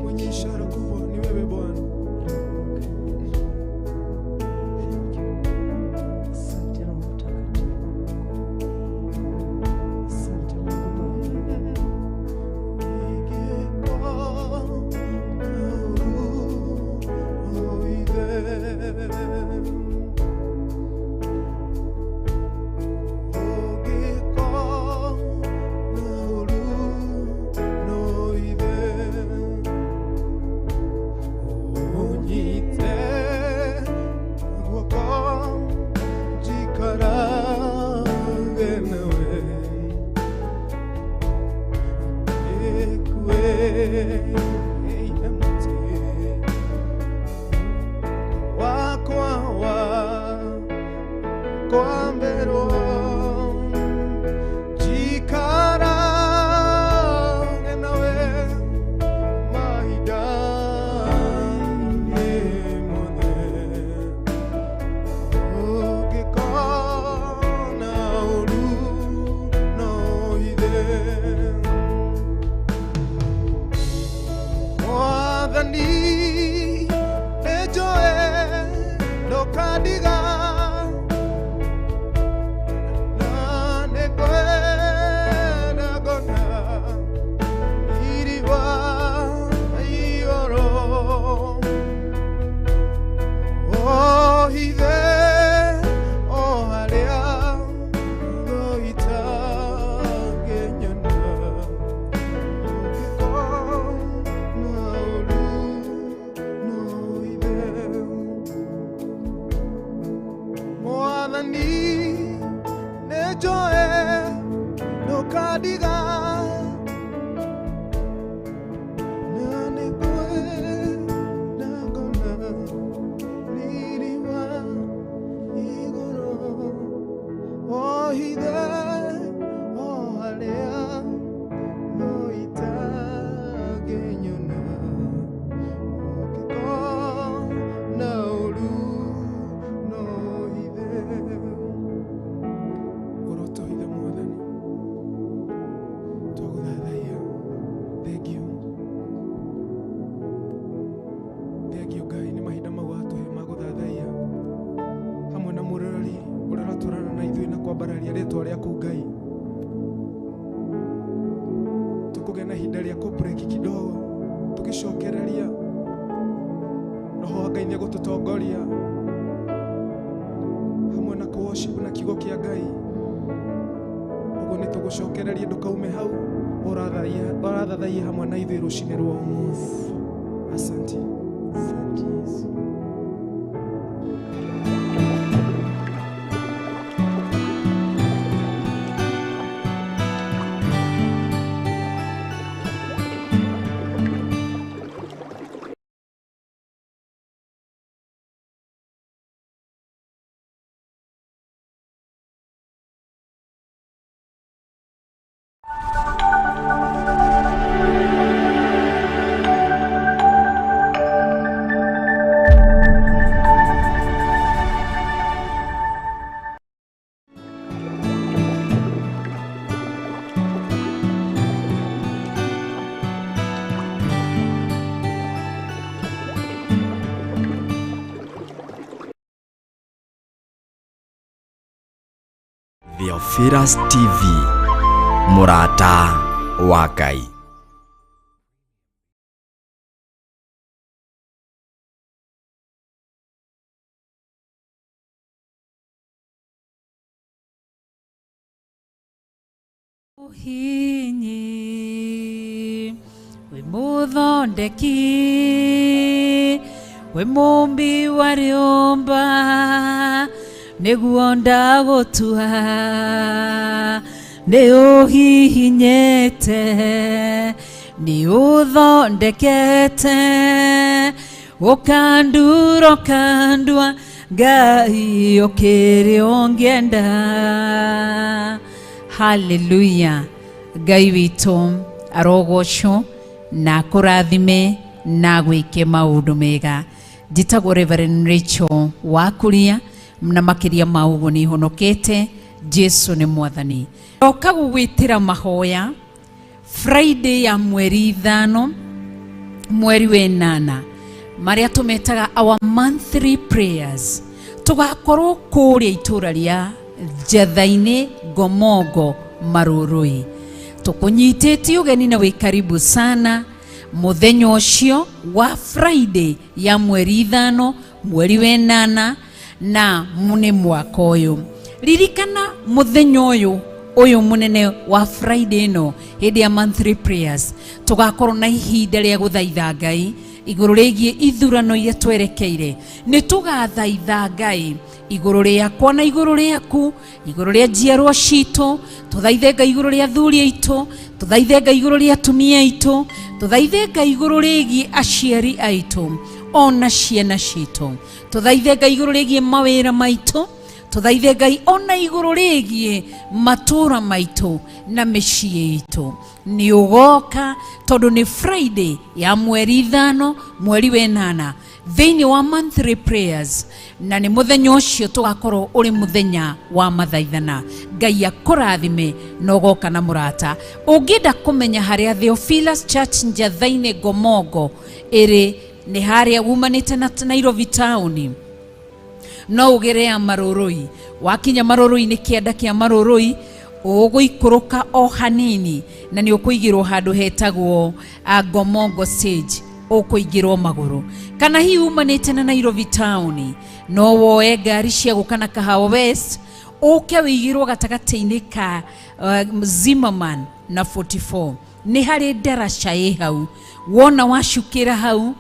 Mwenye ishara kubwa ni wewe Bwana. Asante Roho Mtakatifu. Asante Mungu Baba. Mwathani nĩnjũĩ ndũkandiga na nĩngwenda ngona riiri wa igũrũ. O hithe o harĩa thũ itangĩnyona. Mwathani nĩnjũĩ ndũkandiga na nĩngwenda ngona riiri wa igũrũ. O hithe o harĩa no itangĩnyona, ũngĩkona ũũru no hithe. Ũrotũhithe Mwathani, twagũthathaiya. Thengiũ, thengiũ Ngai nĩ mahinda mau watũhe ma gũthathaiya hamwe na mũroreri ũrĩa ũratwarana na ithuĩ na kwambararia rĩtwa rĩaku Ngai. Tũkũgĩa na ihinda rĩa kũ-break kidogo, tũgĩcokereria Roho wa Ngai nĩegũtũtongoria hamwe na kũ-worship na kiugo kĩa Ngai. Ũguo nĩ tũgũcokereria, ndũkaume hau ũrathathaiya hamwe na ithuĩ rũcinĩ rwa ũmũthĩ. Asante. Asante Yesu. Theophilus TV, mũrata wa Ngai. Ũhinyi wĩ mũthondeki wĩ mũmbi wa rĩũmba nĩguo ndagũtua Nĩ ũhihinyĩte, nĩ ũthondekete, ũkandura ũkandua, Ngai ũkĩrĩ ũngĩenda. Haleluya. Ngai witũ arogocwo na akũrathime na agwĩke maũndũ mega. Njĩtagwo Reverend Rachel Wakuria, na makĩria ma ũguo nĩ honokete. Jesu nĩ mwathani. Oka gũgwĩtĩra mahoya Friday ya mweri 5 mweri wa 8 marĩa tũmetaga our monthly prayers. Tũgakorwo kũrĩa itũra rĩa Njatha-inĩ, Ngomongo, Marurui. Tũkũnyitĩtie ũgeni na wĩ karibu sana mũthenya ũcio wa Friday ya mweri 5 mweri wa 8 na nĩ mwaka ũyũ. Ririkana mũthenya ũyũ mũnene wa Friday ĩno hĩndĩ ya monthly prayers tũgakorwo na ihinda rĩa gũthaitha Ngai igũrũ rĩgiĩ ithurano iria twerekeire. Nĩ tũgathaitha Ngai igũrũ rĩakwa na igũrũ rĩaku, igũrũ rĩa njiarwa citũ, tũthaithe Ngai igũrũ rĩa athuri aitũ, tũthaithe Ngai igũrũ rĩa atumia aitũ, tũthaithe Ngai igũrũ rĩgiĩ aciari aitũ ona ciana citũ, tũthaithe Ngai igũrũ rĩgiĩ mawĩra maitũ, tũthaithe Ngai ona igũrũ rĩgiĩ matũũra maitũ na mĩciĩ itũ. Nĩ ũgoka tondũ nĩ Friday ya mweri 5 mweri wa 8 thĩinĩ wa monthly prayers, na nĩ mũthenya ũcio tũgakorwo ũrĩ mũthenya wa mathaithana. Ngai akũrathime na ũgoka na mũrata. Ũngĩenda kũmenya harĩa Theophilus Church Njatha-inĩ Ngomongo ĩrĩ, nĩ harĩa wumanĩte na Nairobi town, no ũgere ya Marurui. Wakinya Marurui-inĩ, kĩanda kĩa Marurui, ũgũikũrũka o hanini na nĩ ũkũigĩrwo handũ hetagwo Ngomongo stage, ũkũingĩrwo magũrũ. Kana hihi umanĩte na Nairobi town, no woe ngari cia gũka na Kahawa West, ũke wĩigĩrwo gatagatĩ-inĩ ka Zimmerman na 44. Nĩ harĩ ndaraca ĩ hau, wona wacukĩra hau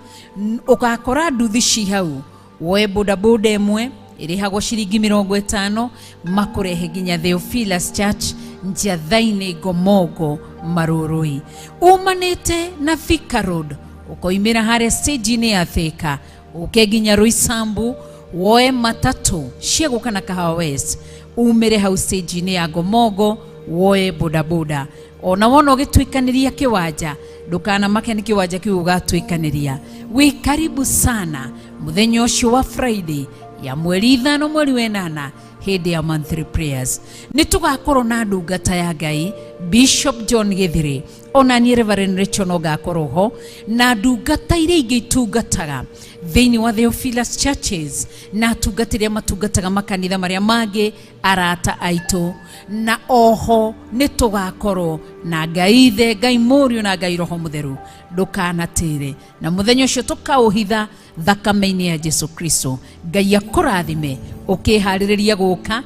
ũgakora nduthi ci hau, woe bodaboda ĩmwe ĩrĩhagwo ciringi 50 makũrehe nginya Theophilus Church Njatha-inĩ Ngomongo Marurui. Umanĩte na Thika Road, ũkoimĩra harĩa stage-inĩ ya Thika, ũke nginya Roysambu, woe matatũ cia gũka na Kahawa West, umĩre hau stage-inĩ ya Ngomongo, woe bodaboda. Ona wona ũgĩtuĩkanĩria kĩwanja, ndũkanamake nĩ kĩwanja kĩu ũgatuĩkanĩria. Wĩ karibu sana mũthenya ũcio wa Friday ya mweri 5 mweri wa 8 hĩndĩ ya monthly prayers. Nĩ tũgakorwo na ndungata ya Ngai Bishop John Githiri, ona niĩ Reverend Rachel no ngakorwo ho, na ndungata iria ingĩ itungataga thĩinĩ wa Theophilus Churches na atungatĩri arĩa matungataga makanitha marĩa mangĩ, arata aitũ. Na oho nĩ tũgakorwo na Ngai Ithe, Ngai Mũriũ na Ngai Roho Mũtheru. Ndũkanatĩre, na mũthenya ũcio tũkaũhitha thakame-inĩ ya Jesu Kristo. Ngai akũrathime ũkĩharĩrĩria gũka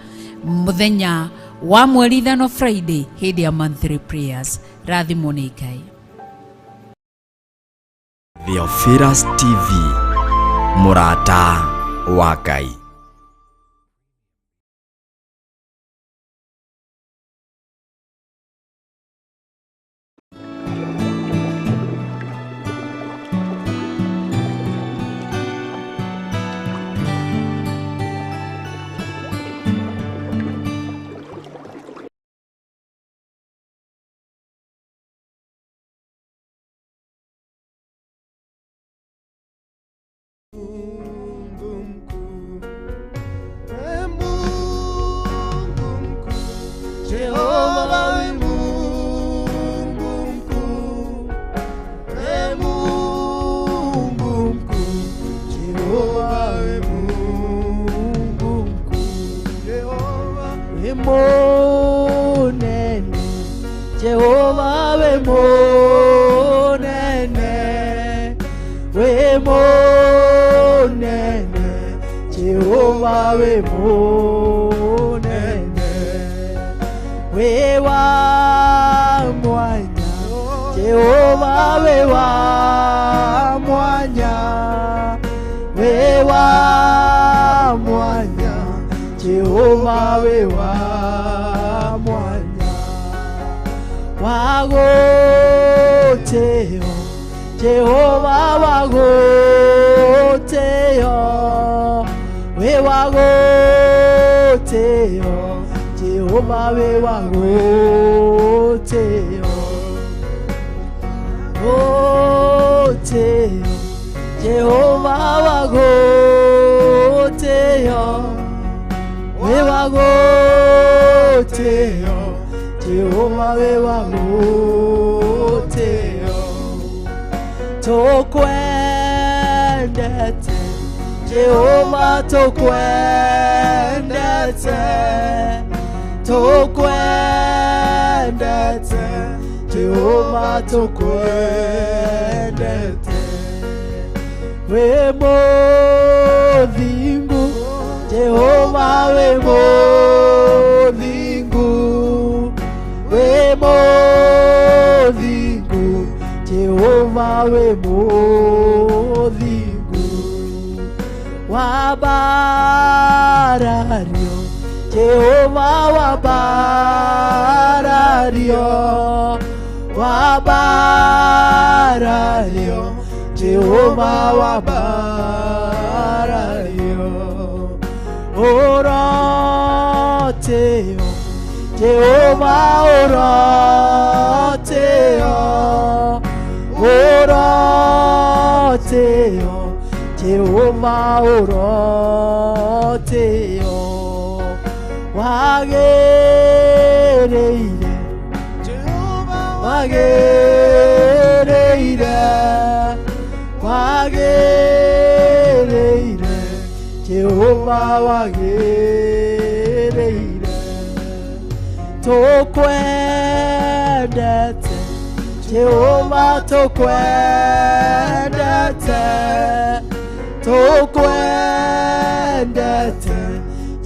mũthenya wa mweri 5 Friday hĩndĩ ya monthly prayers. Rathimwo nĩ Ngai. Theophilus TV, mũrata wa Ngai. Mungu mkuu, we Mungu mkuu, Jehova we Mungu mkuu, we Mungu mkuu, Jehova we Mungu mkuu, Jehova we munene, Jehova we munene, we munene, Jehova we munene, we wa mwanya, Jehova we wa mwanya, we wa mwanya, Jehova we wa mwanya. wa gũtĩo, Jehova wa gũtĩo, wĩ wa gũtĩo, Jehova wĩ wa gũtĩo. Gũtĩo, Jehova wa gũtĩo, wĩ wa gũtĩo, Jehova wĩ wa gũtĩo. Tũkwendete, Jehova tũkwendete, tũkwendete, Jehova tũkwendete. Wĩ mũthingu, Jehova wĩ mũthingu, wĩ mũthingu, Jehova wĩ mũthingu. Wambarario, Jehova wambarario, wambarario, Jehova wambarario. Ũrotĩo, Jehova ũrotĩo, ũrotĩo, Jehova ũrotĩo. Wagĩrĩire, wagĩrĩire, wagĩrĩire, Jehova wagĩrĩire. Tũkwendete, Jehova tũkwendete, tũkwendete,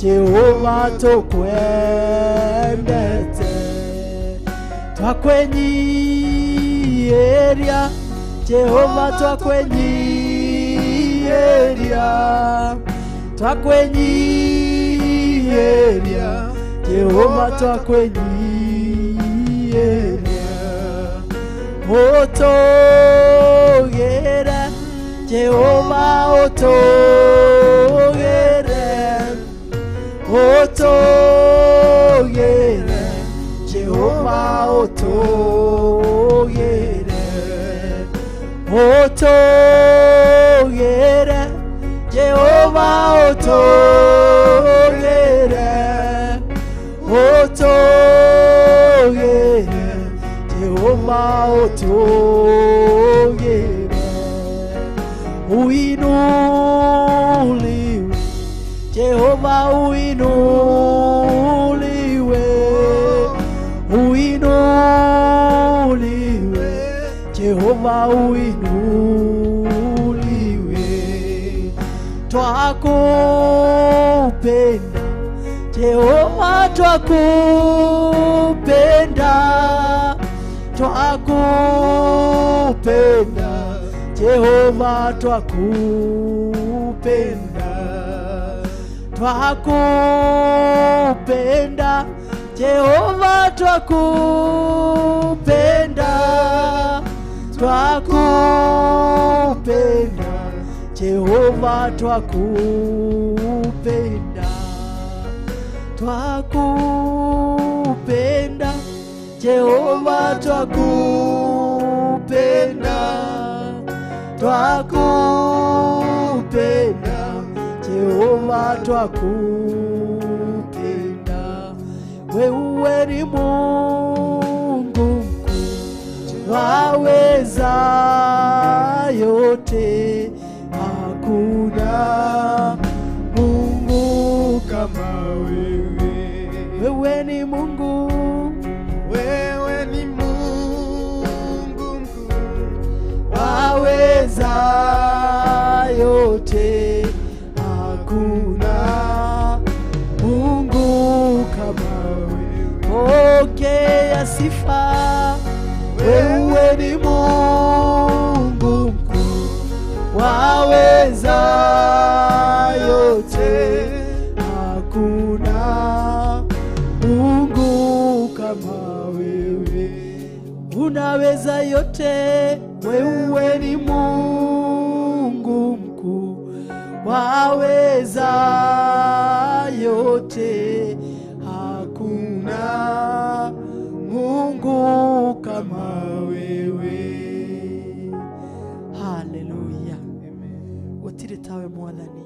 Jehova tũkwendete. Twakwenyiheria, Jehova twakwenyiheria, twakwenyiheria, Jehova twakwenyiheria. Ũtũgĩre, Jehova ũtũgĩre, ũtũgĩre, Jehova ũtũgĩre. Ũtũgĩre, Jehova ũtũgĩre, ũtũgĩre, Jehova ũtũgĩre. Uinuliwe, Jehova uinuliwe, uinuliwe, Jehova uinuliwe. Twakupenda, Jehova twakupenda, twakupenda, Jehova twakupenda. Twakupenda, Jehova twakupenda, twakupenda, Jehova twakupenda. Twakupenda, Jehova twakupenda, twakupenda, Jehova twakupenda. Wewe ni Mungu mkuu, waweza yote, hakuna Mungu kama wewe. Wewe ni Mungu, wewe ni Mungu mkuu, waweza yote, hakuna Mungu kama wewe. Pokea sifa, wewe ni Mungu mkuu, waweza yote, hakuna Mungu kama wewe. Waweza yote, wewe ni Mungu mkuu, waweza yote, hakuna Mungu kama wewe. Haleluya. Gũtirĩ tawe Mwathani,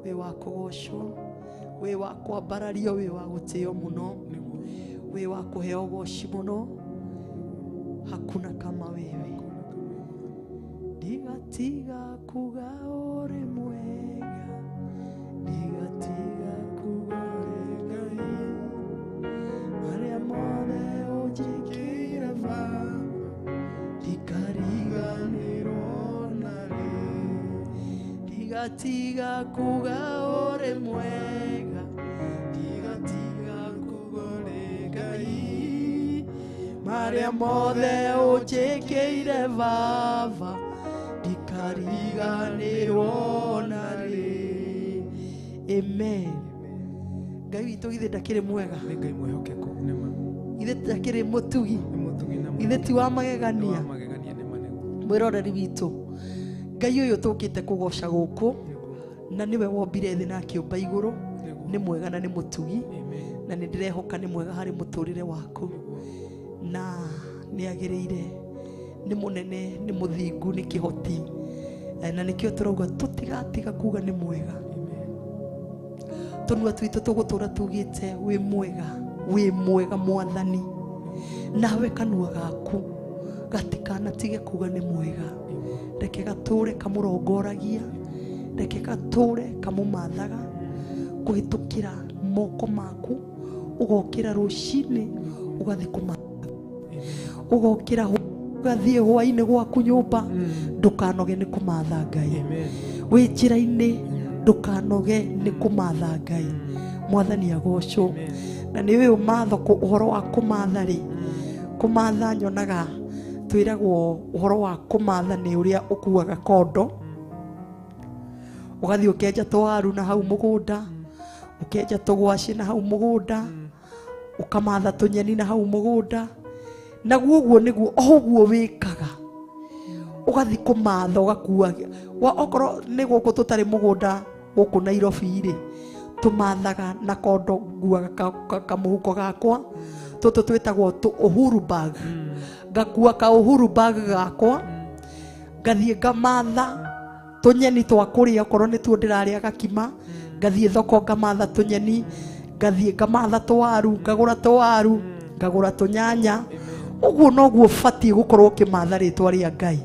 wĩ wa kũgocwo, wĩ wa kwambarario, wĩ wa gũtĩo mũno, wĩ wa kũheo ũgoci mũno, hakuna kama wewe. Ndigatiga kuga ũrĩ mwega, ndigatiga kuga ũrĩ Ngai, marĩa mothe ũnjĩkĩire Baba, ndikariganĩrwo narĩ. Ndigatiga kuga ũrĩ mwega, ndigatiga kuga ũrĩ Ngai, marĩa mothe ũnjĩkĩire Baba, ndikariganĩrwo narĩ. Amen. Ngai witũ githĩ ndakĩrĩ mwega, Nĩ Ngai mwĩhokeku nĩma. Githĩ ndakĩrĩ mũtugi, Nĩ mũtugi na githĩ ti wa nĩ magegania. wa magegania nĩma nĩguo. Mwĩroreri witũ, Ngai ũyũ tũkĩte kũgoca gũkũ, na nĩwe wombire thĩ na akĩũmba igũrũ, nĩ mwega na nĩ mũtugi, Amen. na nĩ ndĩrehoka nĩ mwega harĩ mũtũrĩre waku, na nĩ agĩrĩire, nĩ mũnene, nĩ mũthingu, nĩ kĩhoti, na nĩkĩo tũrauga tũtigatiga kuga nĩ mwega. Tũnua twitũ tũgũtũra tugĩte wĩ mwega, wĩ mwega Mwathani, nawe kanua gaku gatikanatige kuga nĩ mwega. Reke gatũre kamũrongoragia, reke gatũre kamũmathaga kũhĩtũkĩra moko maku, ũgokĩra rũcinĩ ũgathiĩ kũmatha, ũgokĩra ũgathiĩ hwainĩ gwaku nyũmba, ndũkanoge nĩ kũmatha Ngai. Amen. Wĩ njĩra-inĩ ndũkanoge nĩ kũmatha Ngai. Mwathani agocwo. Na nĩ ũyũ matho ũhoro wa kũmatha rĩ, kũmatha nyonaga twĩragwo ũhoro wa kũmatha nĩ ũrĩa ũkuaga kondo, ũgathiĩ ũkenja tũwaru na hau mũgũnda, ũkenja tũgwacĩ na hau mũgũnda, ũkamatha tũnyeni na hau mũgũnda, naguo ũguo nĩguo o ũguo wĩkaga, ũgathiĩ kũmatha ũgakua okorwo nĩ gũkũ tũtarĩ mũgũnda gũkũ Nairobi rĩ, tũmathaga na kondo, nguaga kamũhuko gakwa tũtũ twĩtagwo tũ Uhuru bag, ngakua ka Uhuru bag gakwa, ngathiĩ ngamatha tũnyeni twa kũrĩa, okorwo nĩtuo ndĩrarĩa gakima, ngathiĩ thoko ngamatha tũnyeni, ngathiĩ ngamatha tũwaru, ngagũra tũwaru, ngagũra tũnyanya. Ũguo noguo ũbatiĩ gũkorwo ũkĩmatha rĩtwa rĩa Ngai.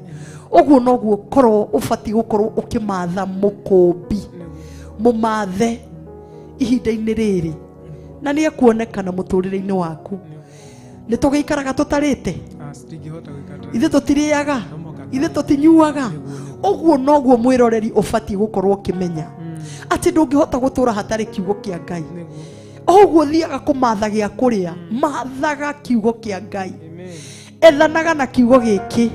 Ũguo noguo ũkorwo ũbatiĩ gũkorwo ũkĩmatha mũkũmbi, mũmathe ihinda-inĩ rĩrĩ, na nĩ ekuonekana mũtũrĩre-inĩ waku. Nĩ tũgĩikaraga tũtarĩte, Citingĩhota gũikara. ithuĩ tũtirĩaga, No mũhaka ithuĩ tũtinyuaga. Ũguo noguo mwĩroreri ũbatiĩ gũkorwo ũkĩmenya atĩ ndũngĩhota gũtũra hatarĩ kiugo kĩa Ngai. Nĩguo. Ũguo thiaga kũmatha gĩa kũrĩa, mathaga kiugo kĩa Ngai, Amen. ethanaga na kiugo gĩkĩ.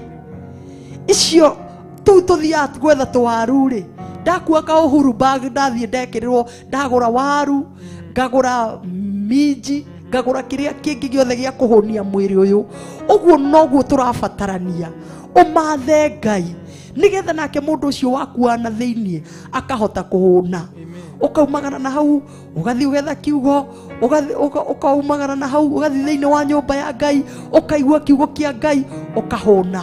Icio tũu tũthiaga gwetha tũwaru rĩ, ndakua ka Uhuru bag, ndathiĩ ndekĩrĩrwo, ndagũra waru, ngagũra minji, ngagũra kĩrĩa kĩngĩ gĩothe gĩa kũhũnia mwĩrĩ ũyũ. Ũguo noguo tũrabatarania ũmathe Ngai, nĩgetha nake mũndũ ũcio wakua na thĩiniĩ akahota kũhũna. Ũkaumagara na hau ũgathiĩ ũgetha kiugo, ũkaumagara na hau ũgathiĩ thĩinĩ wa nyũmba ya Ngai, ũkaigua kiugo kĩa Ngai, ũkahũna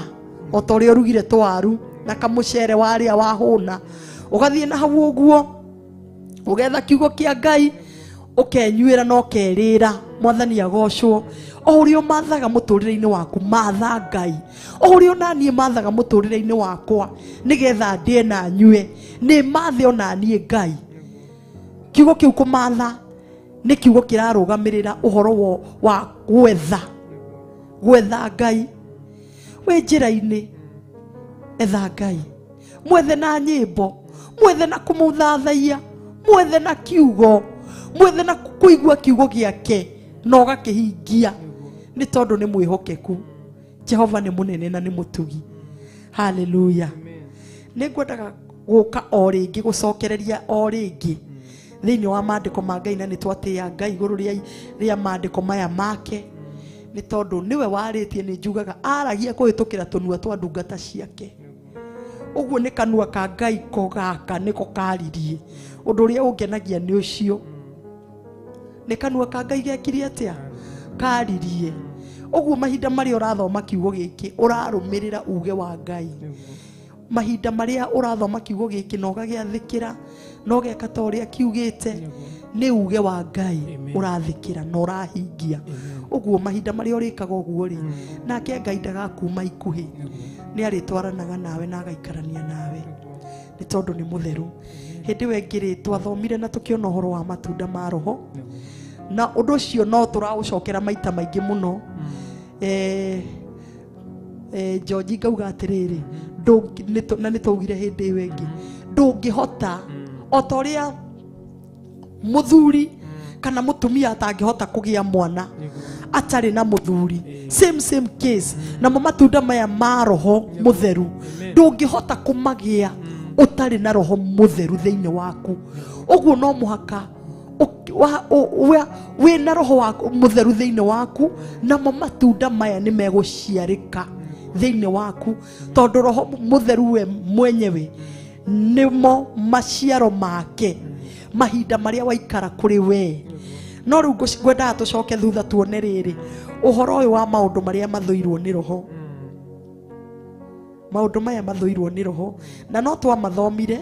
o ta ũrĩa ũrugire tũwaru na kamũcere warĩa wahũna. Ũgathiĩ na hau ũguo ũgetha kiugo kĩa Ngai, ũkenyuĩra na ũkerĩra. Mwathani agocwo. O ũrĩa ũmathaga mũtũrĩre-inĩ waku, matha Ngai. O ũrĩa onaniĩ mathaga mũtũrĩre-inĩ wakwa nĩgetha ndĩe na nyue, nĩ mathe onaniĩ Ngai. Kiugo kĩu kũmatha nĩ kiugo kĩrarũgamĩrĩra ũhoro wa gwetha, gwetha Ngai. Wĩ njĩra-inĩ etha Ngai, mwethe na nyĩmbo, mwethe na kũmũthathaiya, mwethe na kiugo, mwethe na kũigua kiugo gĩake na ũgakĩhingia, nĩ tondũ nĩ mwĩhokeku. Jehova nĩ mũnene na nĩ mũtugi. Haleluya. Nĩ ngwendaga gũka o rĩngĩ, gũcokereria o rĩngĩ thĩinĩ wa maandĩko ma Ngai, na nĩ twatĩĩa Ngai igũrũ rĩa maandĩko maya make. Nĩ tondũ nĩwe warĩtie nĩ njugaga aragia kũhĩtũkĩra tũnua twa ndungata ciake. Ũguo nĩ kanua ka Ngai ko gaka nĩko karirie. Ũndũ ũrĩa ũngenagia nĩ ũcio. Nĩ kanua ka Ngai gekirie atĩa? Karirie. Ũguo mahinda marĩa ũrathoma kiugo gĩkĩ ũrarũmĩrĩra uge wa Ngai. Mahinda marĩa ũrathoma kiugo gĩkĩ na ũgagĩathĩkĩra na ũgeka ta ũrĩa kiugĩte nĩ uge wa Ngai ũrathĩkĩra na ũrahingia. Ũguo mahinda marĩa ũrĩkaga ũguo rĩ, nake Ngai ndagakuma ikuhĩ, nĩ arĩtwaranaga nawe na agaikarania nawe nĩ tondũ nĩ mũtheru. Hĩndĩ ĩyo ĩngĩ rĩ, twathomire na tũkĩona ũhoro wa matunda ma roho, na ũndũ ũcio no tũraũcokera maita maingĩ mũno. George ngauga atĩrĩrĩ, na nĩ twaugire hĩndĩ ĩyo ĩngĩ, ndũngĩhota o ta ũrĩa mũthuri kana mũtumia atangĩhota kũgĩa mwana atarĩ na mũthuri, same case. Namo matunda maya ma roho mũtheru ndũngĩhota kũmagĩa ũtarĩ na roho mũtheru thĩinĩ waku. Ũguo no mũhaka wĩna roho waku mũtheru thĩinĩ waku, namo matunda maya nĩ megũciarĩka thĩinĩ waku, tondũ roho mũtheru we mwenyewe nĩmo maciaro make mahinda marĩa waikara kũrĩ we. No rĩu ngwendaga tũcoke thutha tuone rĩrĩ ũhoro ũyũ wa maũndũ marĩa mathũirwo nĩ roho. Maũndũ maya mathũirwo nĩ roho, na no twamathomire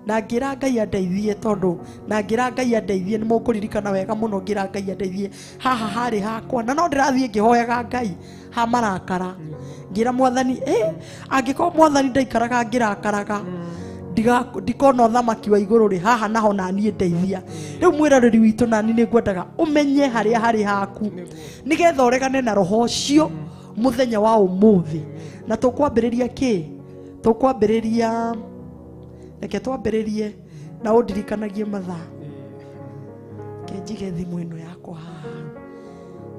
na ngĩra Ngai andeithie, tondũ na ngĩra Ngai andeithie nĩ mũkũririkana wega mũno, ngĩra Ngai andeithie haha harĩ hakwa, na no ndĩrathiĩ ngĩhoyaga Ngai ha marakara, ngĩra mwathani angĩkorwo mwathani ndaikaraga ngĩrakaraga ndikona ũthamaki wa igũrũ rĩ, haha naho naniĩ ndeithia. Rĩu mwĩroreri witũ nani nĩ ngwendaga ũmenye harĩa harĩ haku nĩgetha ũregane na roho ũcio mũthenya wa ũmũthĩ. Na tũkwambĩrĩria kĩ? Tũkwambĩrĩria, reke twambĩrĩrie na ũndirikanagie mathaa. Reke njige thimũ ĩno yakwa haha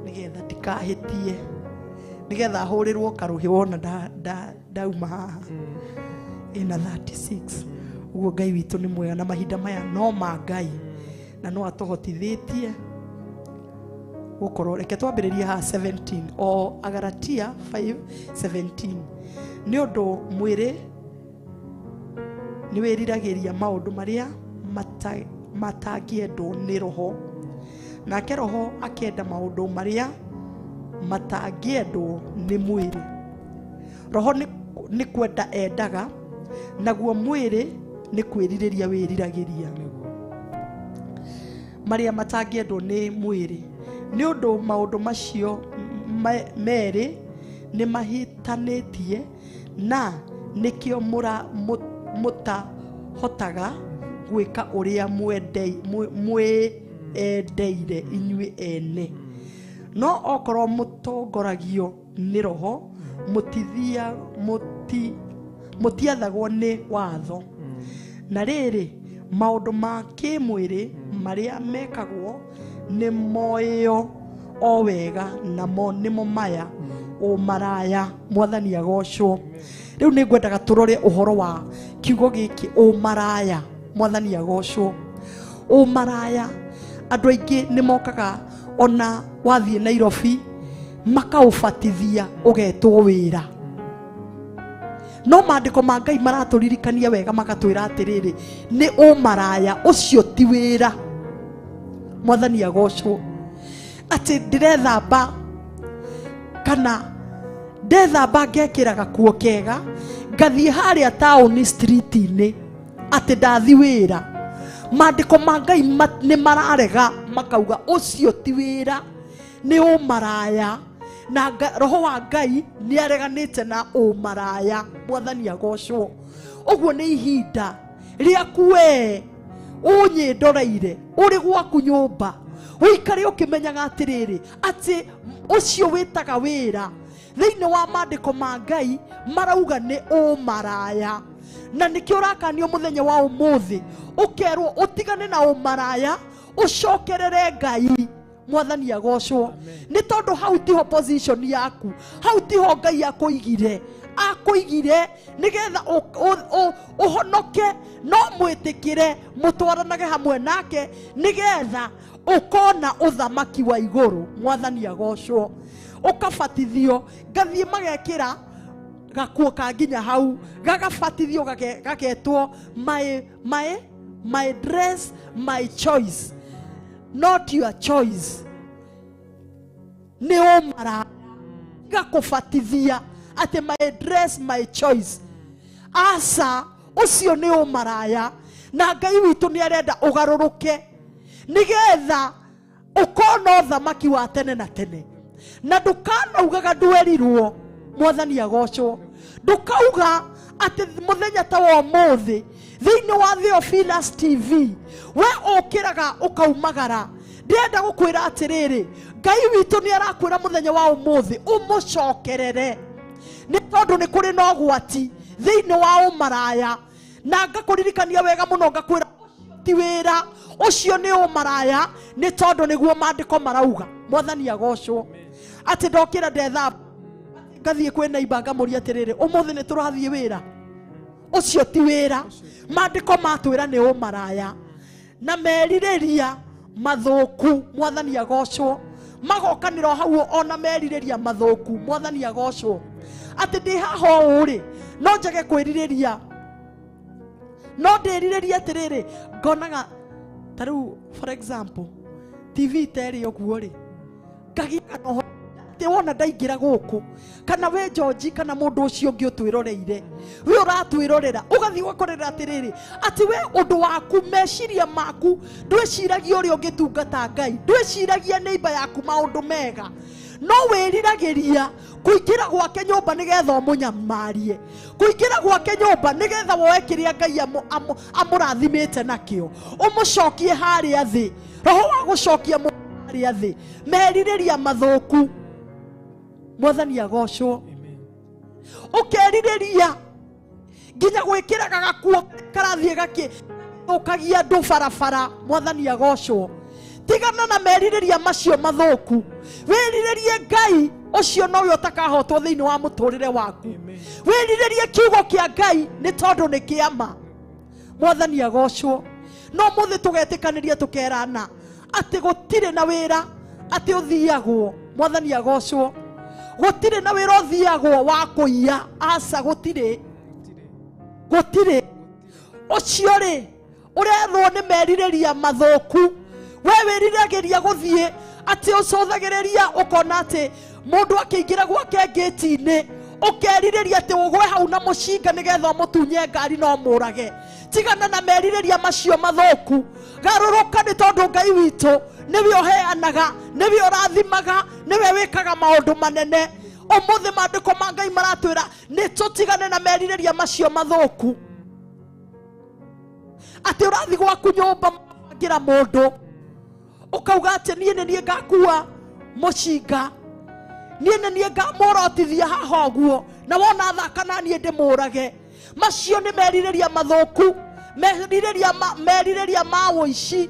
nĩgetha ndikahĩtie, nĩgetha hũrĩrwo karũhĩ wona ndauma haha. Ĩna 36. Ũguo Ngai witũ nĩ mwega na mahinda maya no ma Ngai na no atũhotithĩtie gũkorwo. Reke twambĩrĩrie haha 17 o Agalatia 5:17. Nĩ ũndũ mwĩrĩ nĩ wĩriragĩria maũndũ marĩa matangĩendwo nĩ roho, nake roho akenda maũndũ marĩa matangĩendwo nĩ mwĩrĩ. Roho nĩ kwenda endaga, naguo mwĩrĩ nĩ kwĩrirĩria wĩriragĩria marĩa matangĩendwo nĩ mwĩrĩ. Nĩ ũndũ maũndũ macio merĩ nĩ mahĩtanĩtie, na nĩkĩo mũtahotaga gwĩka ũrĩa mwĩendeire inyuĩ ene. No okorwo mũtongoragio nĩ roho, mũtiathagwo nĩ watho. Na rĩrĩ, maũndũ ma kĩmwĩrĩ marĩa mekagwo nĩ moĩo o wega, namo nĩmo maya: ũmaraya. Mwathani agocwo. Rĩu nĩ ngwendaga tũrore ũhoro wa kiugo gĩkĩ ũmaraya. Mwathani agocwo. Ũmaraya, andũ aingĩ nĩ mokaga ona wathiĩ Nairobi makaũbatithia ũgetwo wĩra. No maandĩko ma Ngai maratũririkania wega magatwĩra atĩrĩrĩ, nĩ ũmaraya, ũcio ti wĩra. Mwathani agocwo. Atĩ ndĩrethamba kana ndethamba ngekĩra gakuo kega ngathiĩ harĩa taũni street-inĩ atĩ ndathi wĩra. Maandĩko ma Ngai nĩ mararega makauga ũcio ti wĩra, nĩ ũmaraya. Na roho wa Ngai nĩ areganĩte na ũmaraya. Mwathani agocwo. Ũguo nĩ ihinda rĩaku we ũnyĩndoreire ũrĩ gwaku nyũmba, ũikare ũkĩmenyaga atĩrĩrĩ, atĩ ũcio wĩtaga wĩra thĩinĩ wa maandĩko ma Ngai marauga nĩ ũmaraya. Na nĩkĩo ũrakanio mũthenya wa ũmũthĩ ũkerwo ũtigane na ũmaraya, ũcokerere Ngai. Mwathani agocwo. Nĩ tondũ hau tiho position yaku, hau tiho Ngai akũigire. Akũigire nĩgetha ũhonoke, no mwĩtĩkĩre mũtwaranage hamwe nake nĩgetha ũkona ũthamaki wa igũrũ. Mwathani agocwo. Ũkabatithio ngathiĩ magekĩra gakuo ka nginya hau gagabatithio gagetwo my dress, my choice, not your choice. Nĩ ũmaraya gakũbatithia atĩ my dress, my choice. Aca, ũcio nĩ ũmaraya na Ngai witũ nĩ arenda ũgarũrũke nĩgetha ũkona ũthamaki wa tene na tene. Na ndũkanaugaga ndwerirwo, Mwathani agocwo. Ndũkauga atĩ mũthenya ta wa ũmũthĩ thĩinĩ wa Theophilus TV we ũkĩraga ũkaumagara. Ndĩrenda gũkwĩra atĩrĩrĩ, Ngai witũ nĩ arakwĩra mũthenya wa ũmũthĩ ũmũcokerere, nĩ tondũ nĩ kũrĩ na ũgwati thĩinĩ wa ũmaraya. Na ngakũririkania wega mũno ngakwĩra ũcio ti wĩra, ũcio nĩ ũmaraya, nĩ tondũ nĩguo maandĩko marauga. Mwathani agocwo. Atĩ ndokĩra ndethamba ngathiĩ kwĩ neighbor ngamũria atĩrĩrĩ, ũmũthĩ nĩ tũrathiĩ wĩra? Ũcio ti wĩra. Maandĩko matwĩra nĩ ũmaraya na merirĩria mathũku. Mwathani agocwo. Magokanĩra hau ona merirĩria mathũku. Mwathani agocwo. Atĩ ndĩ haha ũũ rĩ, no njage kwĩrirĩria, no ndĩrirĩrie atĩrĩrĩ, ngonaga ta rĩu for example TV ta ĩrĩ ũguo rĩ, ngagiaga na ũhoro atĩ wona ndaingĩra gũkũ, kana we George kana mũndũ ũcio ũngĩ ũtwĩroreire, we ũratwĩrorera ũgathiĩ ũgakorera atĩrĩrĩ, atĩ we ũndũ waku, meciria maku, ndwĩciragia ũrĩa ũngĩtungata Ngai, ndwĩciragia neighbor yaku maũndũ mega, no wĩriragĩria kũingĩra gwake nyũmba nĩgetha ũmũnyamarie, kũingĩra gwake nyũmba nĩgetha woe kĩrĩa Ngai amũrathimĩte nakĩo, ũmũcokie harĩa thĩ. Roho wa gũcokia mũndũ harĩa thĩ, merirĩria mathũku. Mwathani agocwo. Ũkerirĩria nginya gwĩkĩraga gakuo karathiĩ gakĩthũkagia andũ barabara. Mwathani agocwo. Tigana na merirĩria macio mathũku, wĩrirĩrie Ngai ũcio nowe ũtakahotwo thĩinĩ wa mũtũrĩre waku. Wĩrirĩrie kiugo kĩa Ngai nĩ tondũ nĩ kĩama. Mwathani agocwo. No mũthĩ tũgetĩkanĩria tũkerana atĩ gũtirĩ na wĩra atĩ ũthiagwo. Mwathani agocwo. Gũtirĩ na wĩra ũthiagwo wa kũiya. Aca, gũtirĩ, gũtirĩ. Ũcio rĩ ũrethwo nĩ merirĩria mathũku. We wĩriragĩria gũthiĩ atĩ ũcũthagĩrĩria ũkona atĩ mũndũ akĩingĩra gwake ngĩti-inĩ ũkerirĩria atĩ ũgwe hau na mũcinga nĩgetha ũmũtunye ngari no mũrage. Tigana na merirĩria macio mathũku, garũrũka, nĩ tondũ Ngai witũ nĩwe ũheanaga, nĩwe ũrathimaga, nĩwe wĩkaga maũndũ manene. Ũmũthĩ maandĩko ma Ngai maratwĩra nĩ tũtigane na merirĩria macio mathũku. Atĩ ũrathiĩ gwaku nyũmba mabangĩra mũndũ ũkauga atĩ niĩ nĩ niĩ ngakua mũcinga, niĩ nĩ niĩ ngamũrotithia haha ũguo, na wona thaka na niĩ ndĩmũrage. Macio nĩ merirĩria mathũku, merirĩria ma ũici,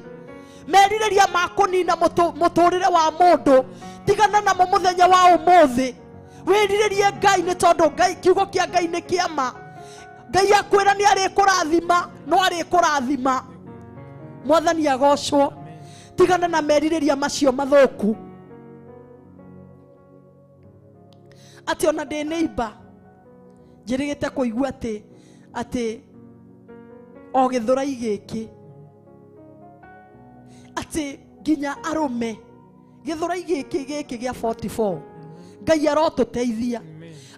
merirĩria ma kũnina mũtũrĩre wa mũndũ. Tigana namo mũthenya wa ũmũthĩ, wĩrirĩrie Ngai, nĩ tondũ Ngai, kiugo kĩa Ngai nĩ kĩama. Ngai akwĩra nĩ arĩkũrathima, no arĩkũrathima. Mwathani agocwo. Tigana na merirĩria macio mathũku. Atĩ ona ndĩ neighbor njĩrĩgĩte kũigua atĩ o gĩthũrai gĩkĩ, atĩ nginya arũme gĩthũrai gĩkĩ gĩkĩ gĩa 44. Ngai arotũteithia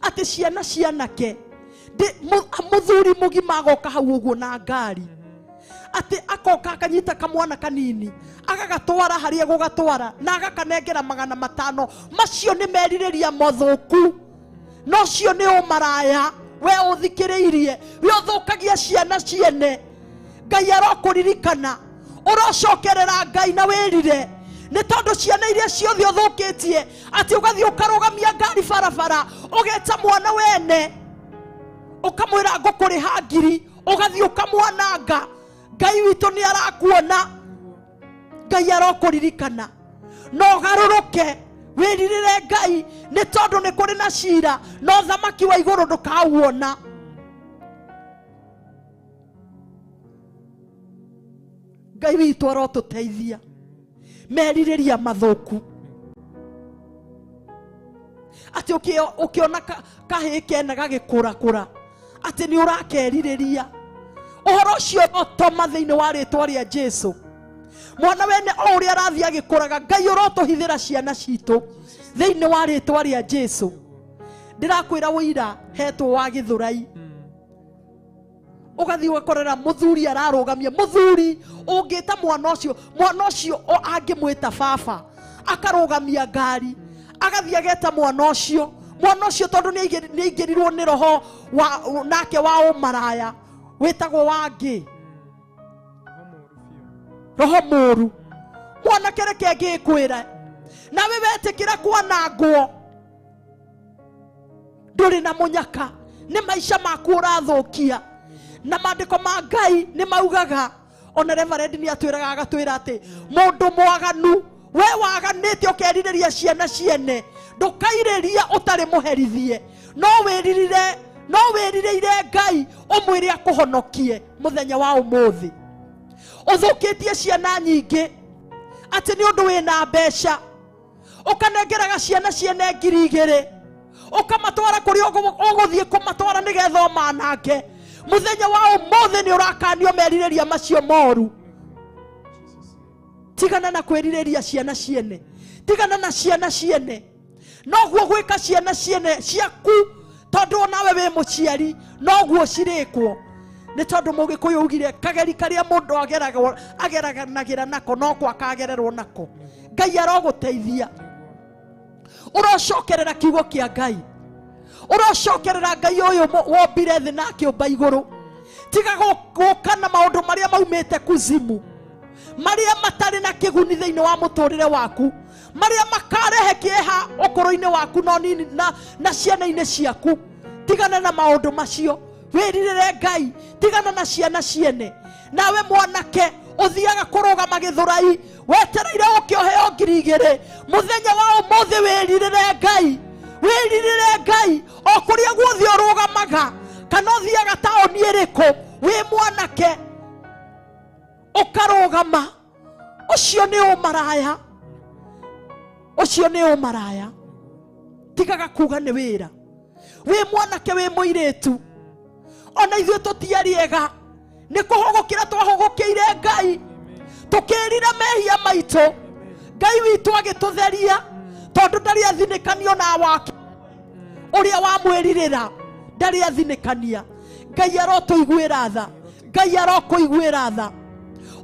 atĩ ciana cianake, mũthuri mũgima agoka hau ũguo na ngari, atĩ akoka akanyita kamwana kanini agagatwara harĩa gũgatwara na agakanengera 500. Macio nĩ merirĩria mathũku, no cio nĩ ũmaraya. We ũthikĩrĩirie, we ũthũkagia ciana ciene. Ngai arokũririkana, ũrocokerera Ngai na wĩrire, nĩ tondũ ciana iria ciothe ũthũkĩtie, atĩ ũgathiĩ ũkarũgamia ngari barabara, ũgeta mwana wene ũkamwĩra ngũkũrĩha ngiri, ũgathiĩ ũkamwananga. Ngai witũ nĩ arakuona. Ngai arokũririkana, no ũgarũrũke wĩrirĩre Ngai, nĩ tondũ nĩ kũrĩ na cira, no thamaki wa igũrũ ndũkauona. Ngai witũ arotũteithia. Merirĩria mathũku. Atĩ ũkĩona kahĩĩ kena gagĩkũrakũra atĩ nĩ ũrakerirĩria. Ũhoro ũcio ũrotoma thĩinĩ wa rĩtwa rĩa Jesu. Mwana wene o ũrĩa arathiĩ agĩkũraga, Ngai ũrotũhithĩra ciana citũ thĩinĩ wa rĩtwa rĩa Jesu. Ndĩrakwĩra ũira hetwo wa Gĩthũrai. Ũgathiĩ ũgakorera mũthuri ararũgamia, mũthuri ũngĩta mwana ũcio angĩmwĩta baba, akarũgamia ngari, agathiĩ ageta mwana ũcio tondũ nĩ aingĩrirwo nĩ roho wa nake wa ũmaraya wĩtagwo wangĩ roho mũru. Mwanake reke ngĩkwĩre, nawe wetĩkĩra kwanangwo ndũrĩ na mũnyaka, nĩ maica maku ũrathũkia. Na maandĩko ma Ngai nĩ maugaga, ona Reverend nĩ atwĩraga agatwĩra atĩ mũndũ mwaganu, we waganĩte ũkerirĩria ciana ciene, ndũkairĩria ũtarĩ mũherithie, no wĩrirĩire Ngai ũmwĩre akũhonokie mũthenya wa ũmũthĩ. Ũthũkĩtie ciana nyingĩ atĩ nĩ ũndũ wĩna mbeca, ũkanengeraga ciana ciene 2,000, ũkamatwara kũrĩa ũgũthiĩ kũmatwara nĩgetha ũmanange. Mũthenya wa ũmũthĩ nĩ ũrakanio merirĩria macio moru. Tigana na kwĩrirĩria ciana ciene, tigana na ciana ciene. Noguo gwĩka ciana ciene ciaku tondũ onawe wĩ mũciari, noguo cirĩkwo. Nĩ tondũ Mũgĩkũyũ augire kageri karĩa mũndũ ageraganagĩra nako noko akagererwo nako. Ngai arogũteithia. Ũrocokerera kiugo kĩa Ngai, ũrocokerera Ngai ũyũ wombire thĩ na akĩũmba igũrũ. Tiga gũka na maũndũ marĩa maumĩte kuzimu, marĩa matarĩ na kĩguni thĩinĩ wa mũtũrĩre waku, marĩa makarehe kĩeha ũkũrũ-inĩ waku no nini na ciana-inĩ ciaku. Tigana na maũndũ macio, wĩrirĩre Ngai, tigana na ciana ciene. Nawe mwanake ũthiaga kũrũgama Gĩthũrai wetereire ũke ũheo 2,000, mũthenya wa ũmũthĩ wĩrirĩre Ngai, wĩrirĩre Ngai o kũrĩa guothe ũrũgamaga, kana ũthiaga taũni ĩrĩkũ, wĩ mwanake ũkarũgama, ũcio nĩ ũmaraya, ũcio nĩ ũmaraya. Tigaga kuga nĩ wĩra. Wĩ mwanake wĩ mũirĩtu, ona ithuĩ tũtiarĩ ega, nĩ kũhũgũkĩra twahũgũkĩire Ngai, tũkĩrira mehia maitũ, Ngai witũ agĩtũtheria, tondũ ndarĩ athinĩkanio na wake ũrĩa wamwĩrirĩra, ndarĩ athinĩkania. Ngai arotũiguĩra tha, Ngai arokũiguĩra tha.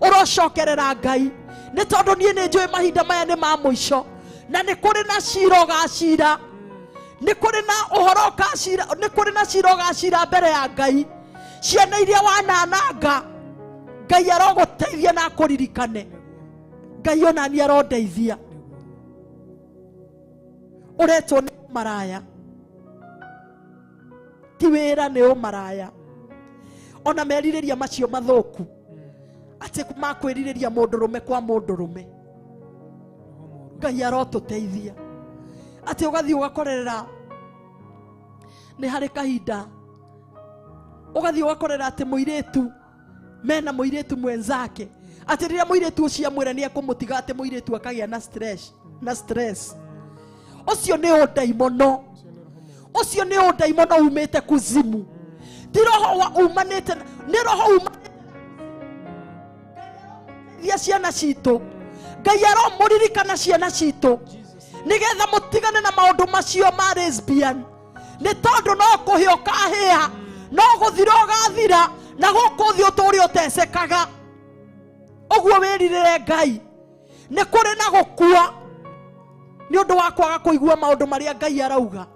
Ũrocokerera Ngai, nĩ tondũ niĩ nĩ njũĩ mahinda maya nĩ ma mũico, na nĩ kũrĩ na cira ũgacira, nĩ kũrĩ na ũhoro ũgacira, nĩ kũrĩ na cira ũgacira mbere ya Ngai. Ciana iria wanananga, Ngai arogũteithia na akũririkane. Ngai ona niĩ arondeithia. Ũretwo nĩ ũmaraya, ti wĩra, nĩ ũmaraya. Ona merirĩria macio mathũku atĩ makwĩrirĩria mũndũrũme kwa mũndũrũme, Ngai arotũteithia. Atĩ ũgathiĩ ũgakorerera, nĩ harĩ kahinda ũgathiĩ ũgakorera atĩ mũirĩtu mena mũirĩtu mwenzake, atĩ rĩrĩa mũirĩtu ũcio amwĩra nĩ ekũmũtiga, atĩ mũirĩtu akagĩa na stress, na stress. Ũcio nĩ ũndaimono, ũcio nĩ ũndaimono umĩte kuzimu. Ti roho wa umanĩte, nĩ roho umanĩte ciana citũ. Ngai aromũririkana ciana citũ nĩgetha mũtigane na maũndũ macio ma lesbian, nĩ tondũ no kũhĩa ũkahĩa, no gũthira ũgathira, na gũkũ thĩ ũtũũre ũtecekaga. Ũguo wĩrirĩre Ngai, nĩ kũrĩ na gũkua nĩ ũndũ wa kwaga kũigua maũndũ marĩa Ngai arauga.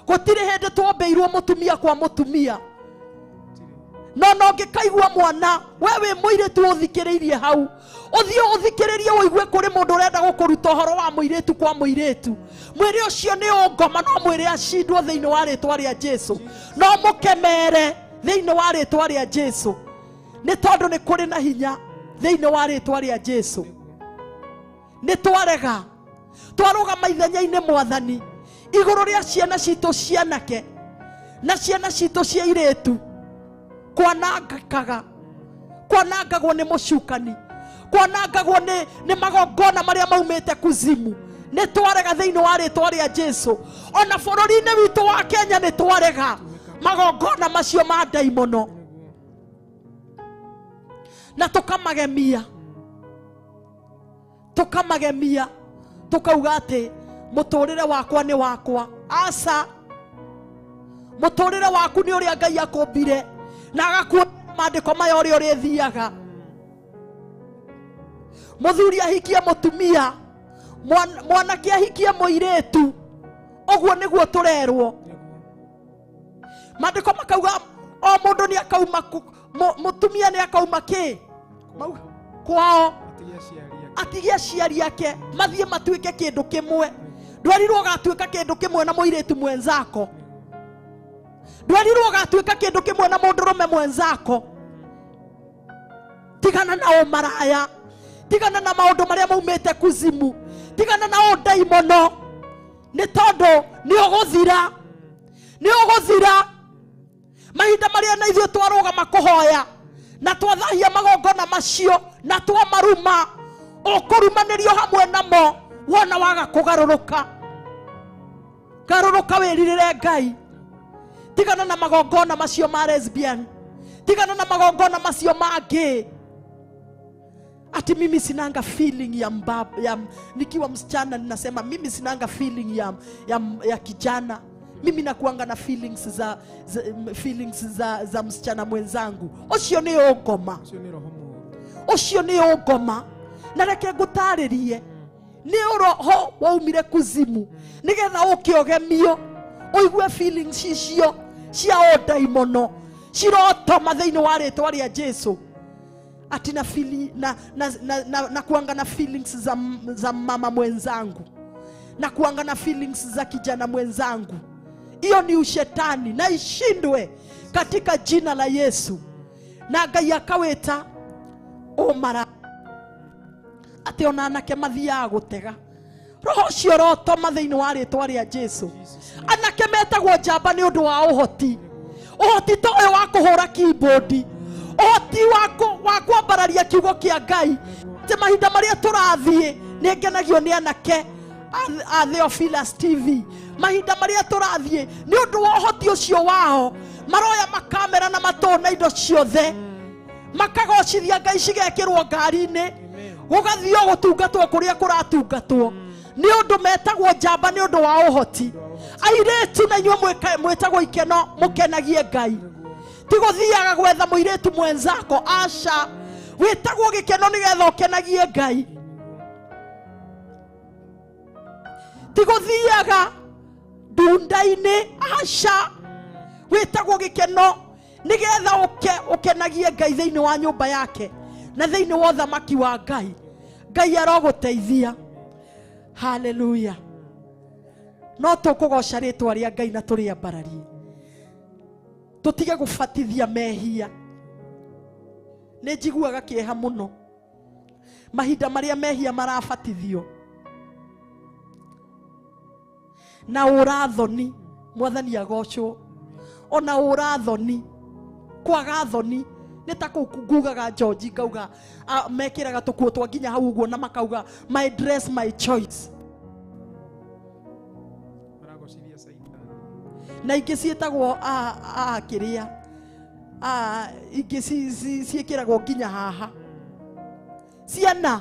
Gũtirĩ hĩndĩ twombĩirwo mũtumia kwa mũtumia, no ngĩkaigua mwana we wĩ mũirĩtu ũthikĩrĩirie hau, ũthiĩ ũthikĩrĩrie ũigue kũrĩ mũndũ ũrenda gũkũruta ũhoro wa mũirĩtu kwa mũirĩtu. Mwĩrĩ ũcio nĩ ũngoma, no mwĩrĩ acindwo thĩinĩ wa rĩtwa rĩa Jesu, no mũkemere thĩinĩ wa rĩtwa rĩa Jesu, nĩ tondũ nĩ kũrĩ na hinya thĩinĩ wa rĩtwa rĩa Jesu. Nĩ twarega, twarũgama ithenya-inĩ Mwathani igũrũ rĩa ciana citũ cianake na ciana citũ cia irĩtu, kwanangakaga, kwanangagwo nĩ mũcukani, kwanangagwo nĩ magongona marĩa maumĩte kuzimu. Nĩ twarega thĩinĩ wa rĩtwa rĩa Jesu. Ona bũrũri-inĩ witũ wa Kenya nĩ twarega magongona macio ma ndaimono na tukamagemia tukauga atĩ mũtũrĩre wakwa nĩ wakwa. Aca, mũtũrĩre waku nĩ ũrĩa Ngai akũmbire na agakuonia maandĩko maya ũrĩa ũrĩthiaga. Mũthuri ahikie mũtumia, mwanake ahikie mũirĩtu, ũguo nĩguo tũrerwo. Maandĩko makauga o mũndũ nĩ akauma, mũtumia nĩ akauma kĩ kwao, atige aciari ake mathiĩ matuĩke kĩndũ kĩmwe. Ndwerirwo ũgatuĩka kĩndũ kĩmwe na mũirĩtu mwenzako, ndwerirwo ũgatuĩka kĩndũ kĩmwe na mũndũrũme mwenzako. Tigana na ũmaraya, tigana na maũndũ marĩa maumĩte kuzimu, tigana na ũndaimono, nĩ tondũ nĩ ũgũthira, nĩ ũgũthira. Mahinda marĩa na ithuĩ twarũgama kũhoya na twathahia magongona macio na twamaruma, ũkũrumanĩrio hamwe namo wona waga kũgarũrũka. Garũrũka wĩrirĩre Ngai. Tigana na magongona macio ma lesbian, tigana na magongona macio ma gay. Ati mimi sinanga feeling ya mbaba, ya nikiwa msichana ninasema mimi sinanga feeling ya kijana. Mimi nakuanga na feelings za msichana mwenzangu. Ucio ni ũngoma. Ucio ni ũngoma. Na reke ngũtarĩrie, nĩ roho waumire kuzimu nigetha ũkĩogemio ũigue feelings icio cia ũndaimono cirotoma thĩinĩ wa rĩtwa rĩa Jesu. Ati na feeling na kuanga na feelings za mama mwenzangu, na kuanga na feelings za kijana mwenzangu. Iyo ni ushetani na ishindwe katika jina la Yesu. Na Ngai akaweta ũmara ati ona anake mathiaga gũtega. Roho ũcio ũrotoma thĩinĩ wa rĩtwa rĩa Jesu. Anake metagwo njamba nĩ ũndũ wa ũhoti, ũhoti ta ũyũ wa kũhũra keyboard, ũhoti wa kwambararia kiugo kĩa Ngai. Atĩ mahinda marĩa tũrathiĩ nĩ ngenagio nĩ anake a Theophilus TV. Mahinda marĩa tũrathiĩ nĩ ũndũ wa ũhoti ũcio wao, maroya makamera na matũ na indo ciothe, makagocithia Ngai cigekĩrwo ngari-inĩ, gũgathio gũtungatwo kũrĩa kũratungatwo. Nĩ ũndũ metagwo njamba nĩ ũndũ wa ũhoti. Airĩtu na inyuĩ mwĩtagwo ikeno, mũkenagie Ngai. Ti gũthiaga gwetha mũirĩtu mwenzako, aca. Wĩtagwo gĩkeno nĩgetha ũkenagie Ngai. Ti gũthiaga ndunda-inĩ, aca. Wĩtagwo gĩkeno nĩgetha ũkenagie Ngai thĩinĩ wa nyũmba yake na thĩinĩ wa ũthamaki wa Ngai. Ngai arogũteithia. Haleluya. No tũkũgoca rĩtwa rĩa Ngai na tũrĩambararie, tũtige gũbatithia mehia. Nĩ njiguaga kĩeha mũno mahinda marĩa mehia marabatithio na ũrathoni. Mwathani agocwo. Ona ũrathoni, kwaga thoni nĩ ta kũu ngugaga George ngauga mekĩraga tũkuo twa nginya hau ũguo na makauga my dress my choice. Na ingĩ ciĩtagwo kĩrĩa, ingĩ ciĩkĩragwo nginya haha. Ciana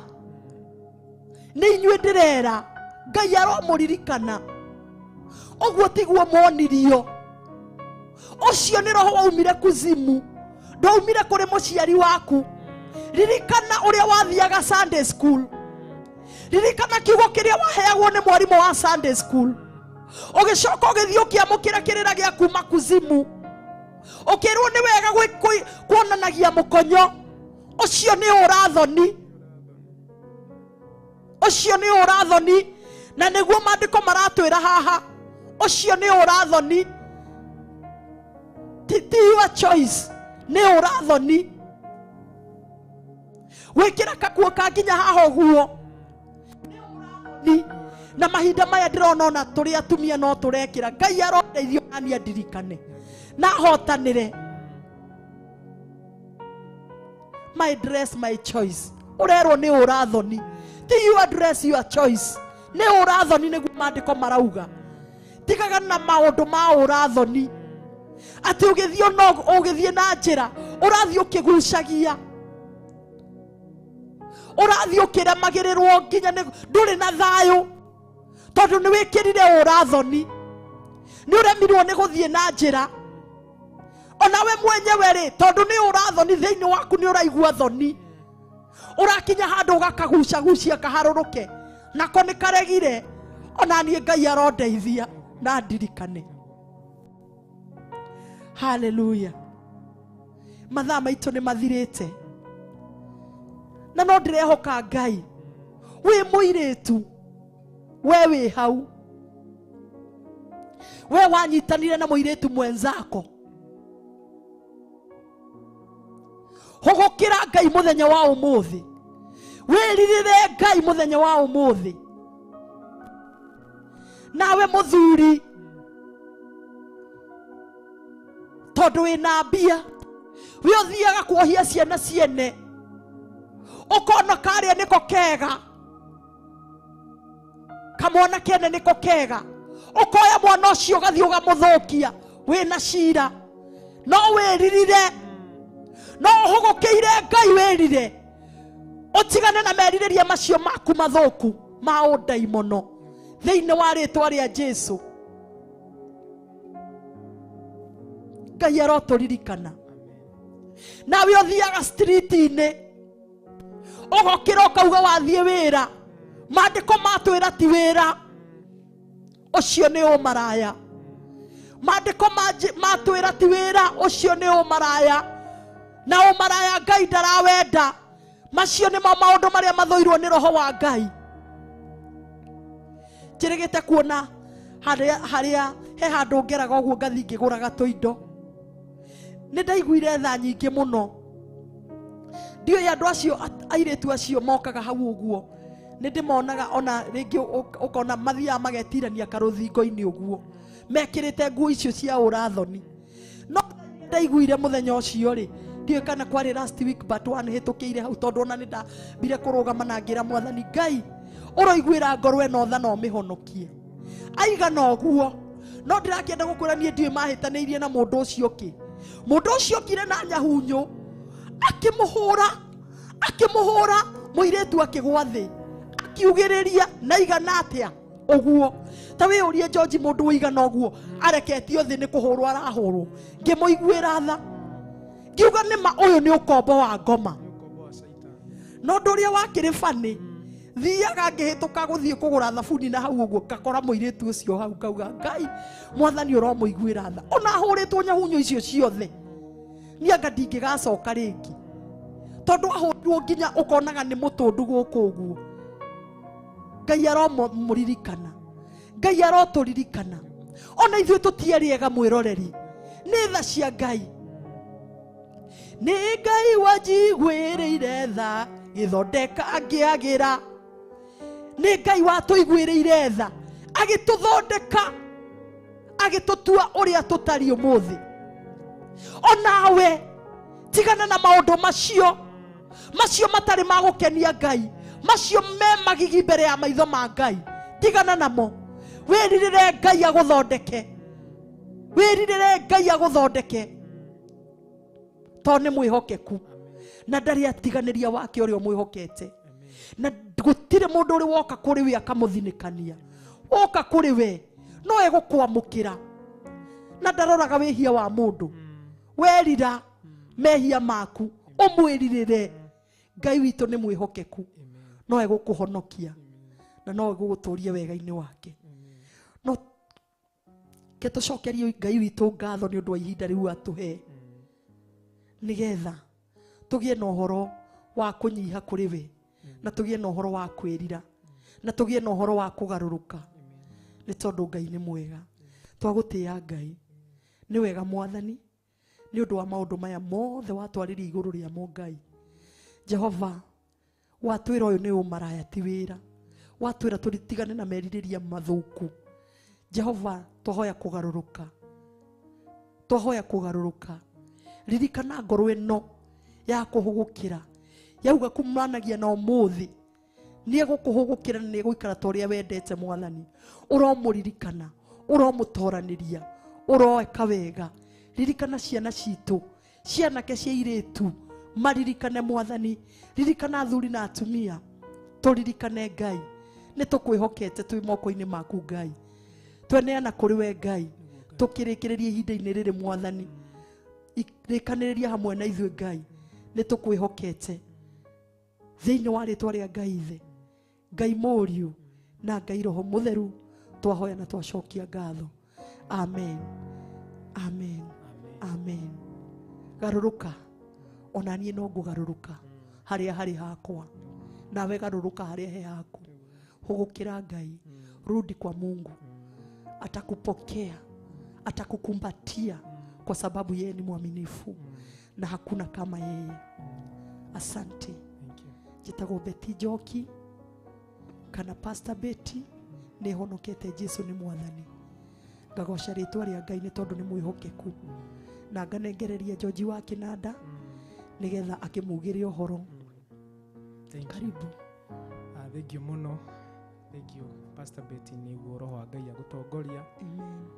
nĩ inyuĩ ndĩrera, Ngai aromũririkana. Ũguo tiguo mwonirio. Ũcio nĩ roho waumire kuzimu, ndwaumire kũrĩ mũciari waku. Ririkana ũrĩa wathiaga Sunday school, ririkana kiugo kĩrĩa waheagwo nĩ mwarimũ wa Sunday school, ũgĩcoka ũgĩthiĩ ũkĩamũkĩra kĩrĩra gĩa kuma kuzimu, ũkĩrwo nĩ wega kuonanagia mũkonyo. Ũcio nĩ ũrathoni, ũcio nĩ ũrathoni. Na nĩguo maandĩko maratwĩra haha, ũcio nĩ ũrathoni. Ti your choice, nĩ ũrathoni. Wĩkĩra kakuo ka nginya haha ũguo nĩ ũrathoni. Na mahinda maya ndĩrona ona tũrĩ atumia no tũrekĩra. Ngai arondeithio nani andirikane na ahotanĩre. My dress my choice, ũrerwo nĩ ũrathoni. Ti your dress your choice, Nĩ ũrathoni nĩguo maandĩko marauga. Tigaga na maũndũ ma ũrathoni. Atĩ ũgĩthiĩ no ũgĩthiĩ na njĩra ũrathiĩ ũkĩgucagia, ũrathiĩ ũkĩremagĩrĩrwo nginya ndũrĩ na thayũ tondũ nĩ wĩkĩrire ũrathoni, nĩ ũremirwo nĩ gũthiĩ na njĩra. Onawe mwenyewe rĩ, tondũ nĩ ũrathoni thĩinĩ waku nĩ ũraigua thoni, ũrakinya handũ ũgakagucagucia kaharũrũke nako nĩ karegire. Ona niĩ Ngai arondeithia na ndirikane. Haleluya. Mathaa maitũ nĩ mathirĩte na no ndĩrehoka Ngai. Wĩ mũirĩtu, we wĩ hau, we wanyitanire na mũirĩtu mwenzako, hũgũkĩra Ngai mũthenya wa ũmũthĩ, wĩrirĩre Ngai mũthenya wa ũmũthĩ. Nawe mũthuri, tondũ wĩna mbia, we ũthiaga kuohia ciana ciene, ũkona karĩa nĩko kega, kamwana kene nĩko kega, ũkoya mwana ũcio ũgathiĩ ũgamũthũkia, wĩna cira. No wĩririre, no ũhũgũkĩire Ngai, wĩrire ũtigane na merirĩria macio maku mathũku ma ũndaimono thĩinĩ wa rĩtwa rĩa Jesu. Ngai arotũririkana. Nawe ũthiaga street-inĩ ũgokĩra ũkauga wathiĩ wĩra, maandĩko matwĩra ti wĩra ũcio nĩ ũmaraya. Maandĩko matwĩra ti wĩra ũcio nĩ ũmaraya, na ũmaraya Ngai ndarawenda. Macio nĩmo maũndũ marĩa mathũirwo nĩ roho wa Ngai. Njĩrĩgĩte kuona harĩa he handũ ngeraga ũguo ngathiĩ ngĩgũraga tũindo. Nĩ ndaiguire tha nyingĩ mũno. Ndiũĩ andũ acio, airĩtu acio mokaga hau ũguo, nĩ ndĩmonaga ona rĩngĩ ũkona mathiaga magetirania karũthingo-inĩ ũguo, mekĩrĩte nguo icio cia ũrathoni. No ndaiguire mũthenya ũcio rĩ, ndiũĩ kana kwarĩ last week but one hĩtũkĩire hau, tondũ ona nĩ ndambire kũrũgama na ngĩra Mwathani Ngai, ũroiguĩra ngoro ĩno tha na ũmĩhonokie. Aigana ũguo, no ndĩrakĩenda gũkwĩra niĩ ndiũĩ mahĩtanĩirie na mũndũ ũcio kĩ. Mũndũ ũcio okire na nyahunyu akĩmũhũra, akĩmũhũra, mũirĩtu akĩgwa thĩ, akiugĩrĩria na igana atĩa ũguo. Ta wĩyũrie George, mũndũ ũigana ũguo areketio thĩ nĩ kũhũrwo arahũrwo. Ngĩmũiguĩra tha, ngiuga nĩma ũyũ nĩ ũkombo wa ngoma. No ũndũ ũrĩa wakĩrĩ bani, thiaga ngĩhĩtũka gũthiĩ kũgũra thabuni na hau ũguo, ngakora mũirĩtu ũcio hau, ngauga Ngai Mwathani ũromũiguĩra tha, ona ahũrĩtwo nyahunyu icio ciothe niĩ anga ndingĩgacoka rĩngĩ, tondũ ahũrirwo nginya ũkonaga nĩ mũtũndu gũkũ ũguo. Ngai aromũririkana, Ngai arotũririkana. Ona ithuĩ tũtiarĩ ega mwĩroreri, nĩ tha cia Ngai. Nĩ Ngai wanjiguĩrĩire tha gĩthondeka ngĩagĩra. Nĩ Ngai watũiguĩrĩire tha agĩtũthondeka, agĩtũtua ũrĩa tũtariĩ ũmũthĩ. Onawe tigana na maũndũ macio, macio matarĩ ma gũkenia Ngai, macio me magigi mbere ya maitho ma Ngai, tigana namo. Wĩrirĩre Ngai agũthondeke, wĩrirĩre Ngai agũthondeke, tondũ nĩ mwĩhokeku na ndarĩ atiganĩria wake ũrĩa ũmwĩhokete. Na gũtirĩ mũndũ ũrĩ woka kũrĩ we akamũthinĩkania. Woka kũrĩ we no egũkwamũkĩra, na ndaroraga wĩhia wa mũndũ. Werira mehia maku ũmwĩrirĩre, Ngai witũ nĩ mwĩhokeku, no egũkũhonokia na no egũgũtũria wega-inĩ wake. No ke tũcokerie Ngai witũ ngatho nĩ ũndũ wa ihinda rĩu atũhe, nĩgetha tũgĩe na ũhoro wa kũnyiha kũrĩ we, na tũgĩe na ũhoro wa kwĩrira, na tũgĩe na ũhoro wa kũgarũrũka, nĩ tondũ Ngai nĩ mwega. Twagũtĩĩa Ngai, nĩ wega Mwathani, nĩ ũndũ wa maũndũ maya mothe watwarĩria igũrũ rĩamo Ngai. Jehova, watwĩra ũyũ nĩ ũmaraya ti wĩra, watwĩra tũtigane na merirĩria mathũku. Jehova, twahoya kũgarũrũka, twahoya kũgarũrũka. Ririkana ngoro ĩno ya kũhũgũkĩra, yauga kumanagia na ũmũthĩ Nĩ egũkũhũgũkĩra na nĩ egũikara ta ũrĩa wendete Mwathani. Ũromũririkana, ũromũtoranĩria, ũroeka wega. Ririkana ciana citũ, cianake cia irĩtu, maririkane Mwathani. Ririkana athuri na atumia, tũririkane Ngai. Nĩ tũkwĩhokete twĩ moko-inĩ maku Ngai. Tweneana kũrĩ we Ngai, tũkĩrĩkĩrĩria ihinda-inĩ rĩrĩ Mwathani. Rĩkanĩrĩria hamwe na ithuĩ Ngai, nĩ tũkwĩhokete. Thĩinĩ wa rĩtwa rĩa Ngai Ithe, Ngai Mũriũ na Ngai Roho Mũtheru, twahoya na twacokia ngatho. Amen. Amen. Amen. Garũrũka, ona niĩ no ngũgarũrũka harĩa harĩ hakwa, nawe garũrũka harĩa he haku. Hũgũkĩra Ngai, rudi kwa Mungu, atakupokea, atakukumbatia, kwa sababu yeye ni mwaminifu na hakuna kama yeye. Asante. Njĩtagwo Betty Njoki kana Pastor Betty, nĩ honokete Jesu nĩ Mwathani. Ngagoca rĩtwa rĩa Ngai nĩ tondũ nĩ mwĩhokeku, na nganengereria George wa Kĩnanda nĩgetha akĩmugĩre ũhoro. Karibu. Thank you mũno. Thank you Pastor Betty, nĩguo roho wa Ngai agũtongoria.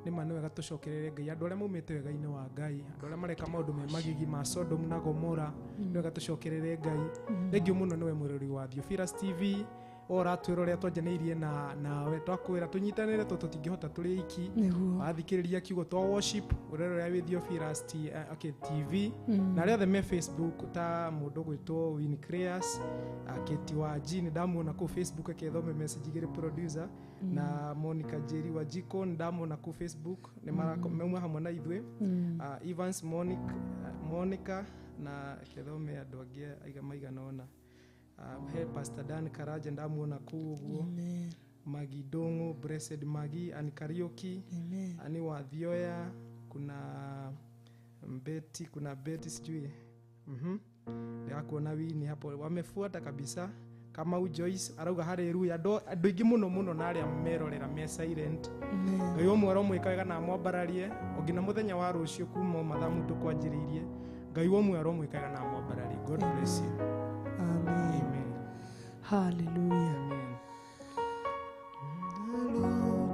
Nĩ ma nĩ wega tũcokerere Ngai, andũ arĩa maumĩte wega-inĩ wa Ngai, andũ arĩa mareka maũndũ me magigi ma Sodom na Gomora, nĩ wega tũcokerere Ngai. Thank you mũno, nĩwe mwĩrori wa Theophilus TV. Ũratwĩra ũrĩa twanjanĩirie na nawe, twakwĩra tũnyitanĩre tondũ tũtingĩhota tũrĩ iki. Wathikĩrĩria kiugo twa worship, ũrerorera wĩ Theophilus okay, TV, na arĩa othe me Facebook ta mũndũ gwĩtwo Winnie Creas, Keti wa G nĩ ndamuona kũu Facebook akĩthome message igĩrĩ producer, na Monica Njeri wa Jiko nĩ ndamuona kũu Facebook, nĩ mauma hamwe na ithuĩ. Evans Monica, Monica na kĩthome andũ angĩ maigana ũna. He Pastor Dan Karanja ndamuona kũu ũguo, Magi Ndung'u, Blessed Magi, Ani Kariuki, Ani Wathioya, kuna Mbeti, kuna Betty sijui. Ndĩrakuona Wini hapo, wamefuata kabisa. Kamau Joyce arauga haleluya. Andũ aingĩ mũno mũno na arĩa merorera me silent. Ngai ũmwe aromwĩka wega na amwambararie o nginya mũthenya wa rũciũ kuma o mathaa mau tũkwanjĩrĩirie. Ngai ũmwe aromwĩka wega na amwambararie. God bless you. Amen. Amen. Hallelujah.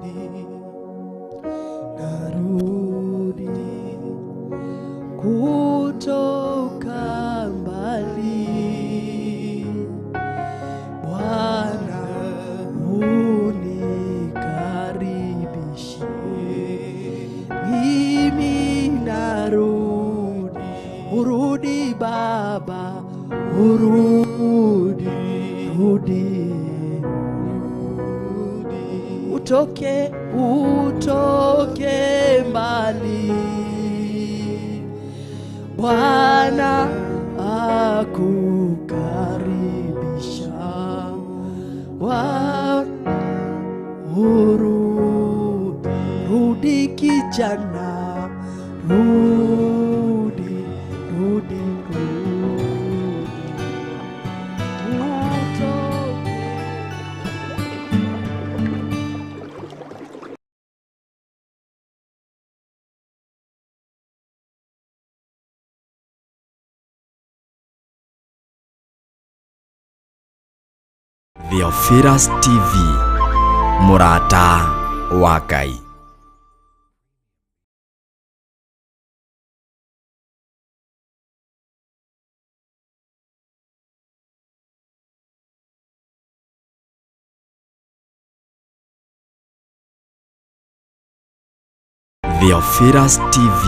Amen. Narudi kutoka mbali, Bwana unikaribishe, mimi narudi, urudi Baba, urudi, rudi, utoke, utoke mbali, Bwana akukaribisha, Bwana urudi, rudi kijana, rudi, rudi, rudi, utoke. Theophilus TV, mũrata wa Ngai. Theophilus TV.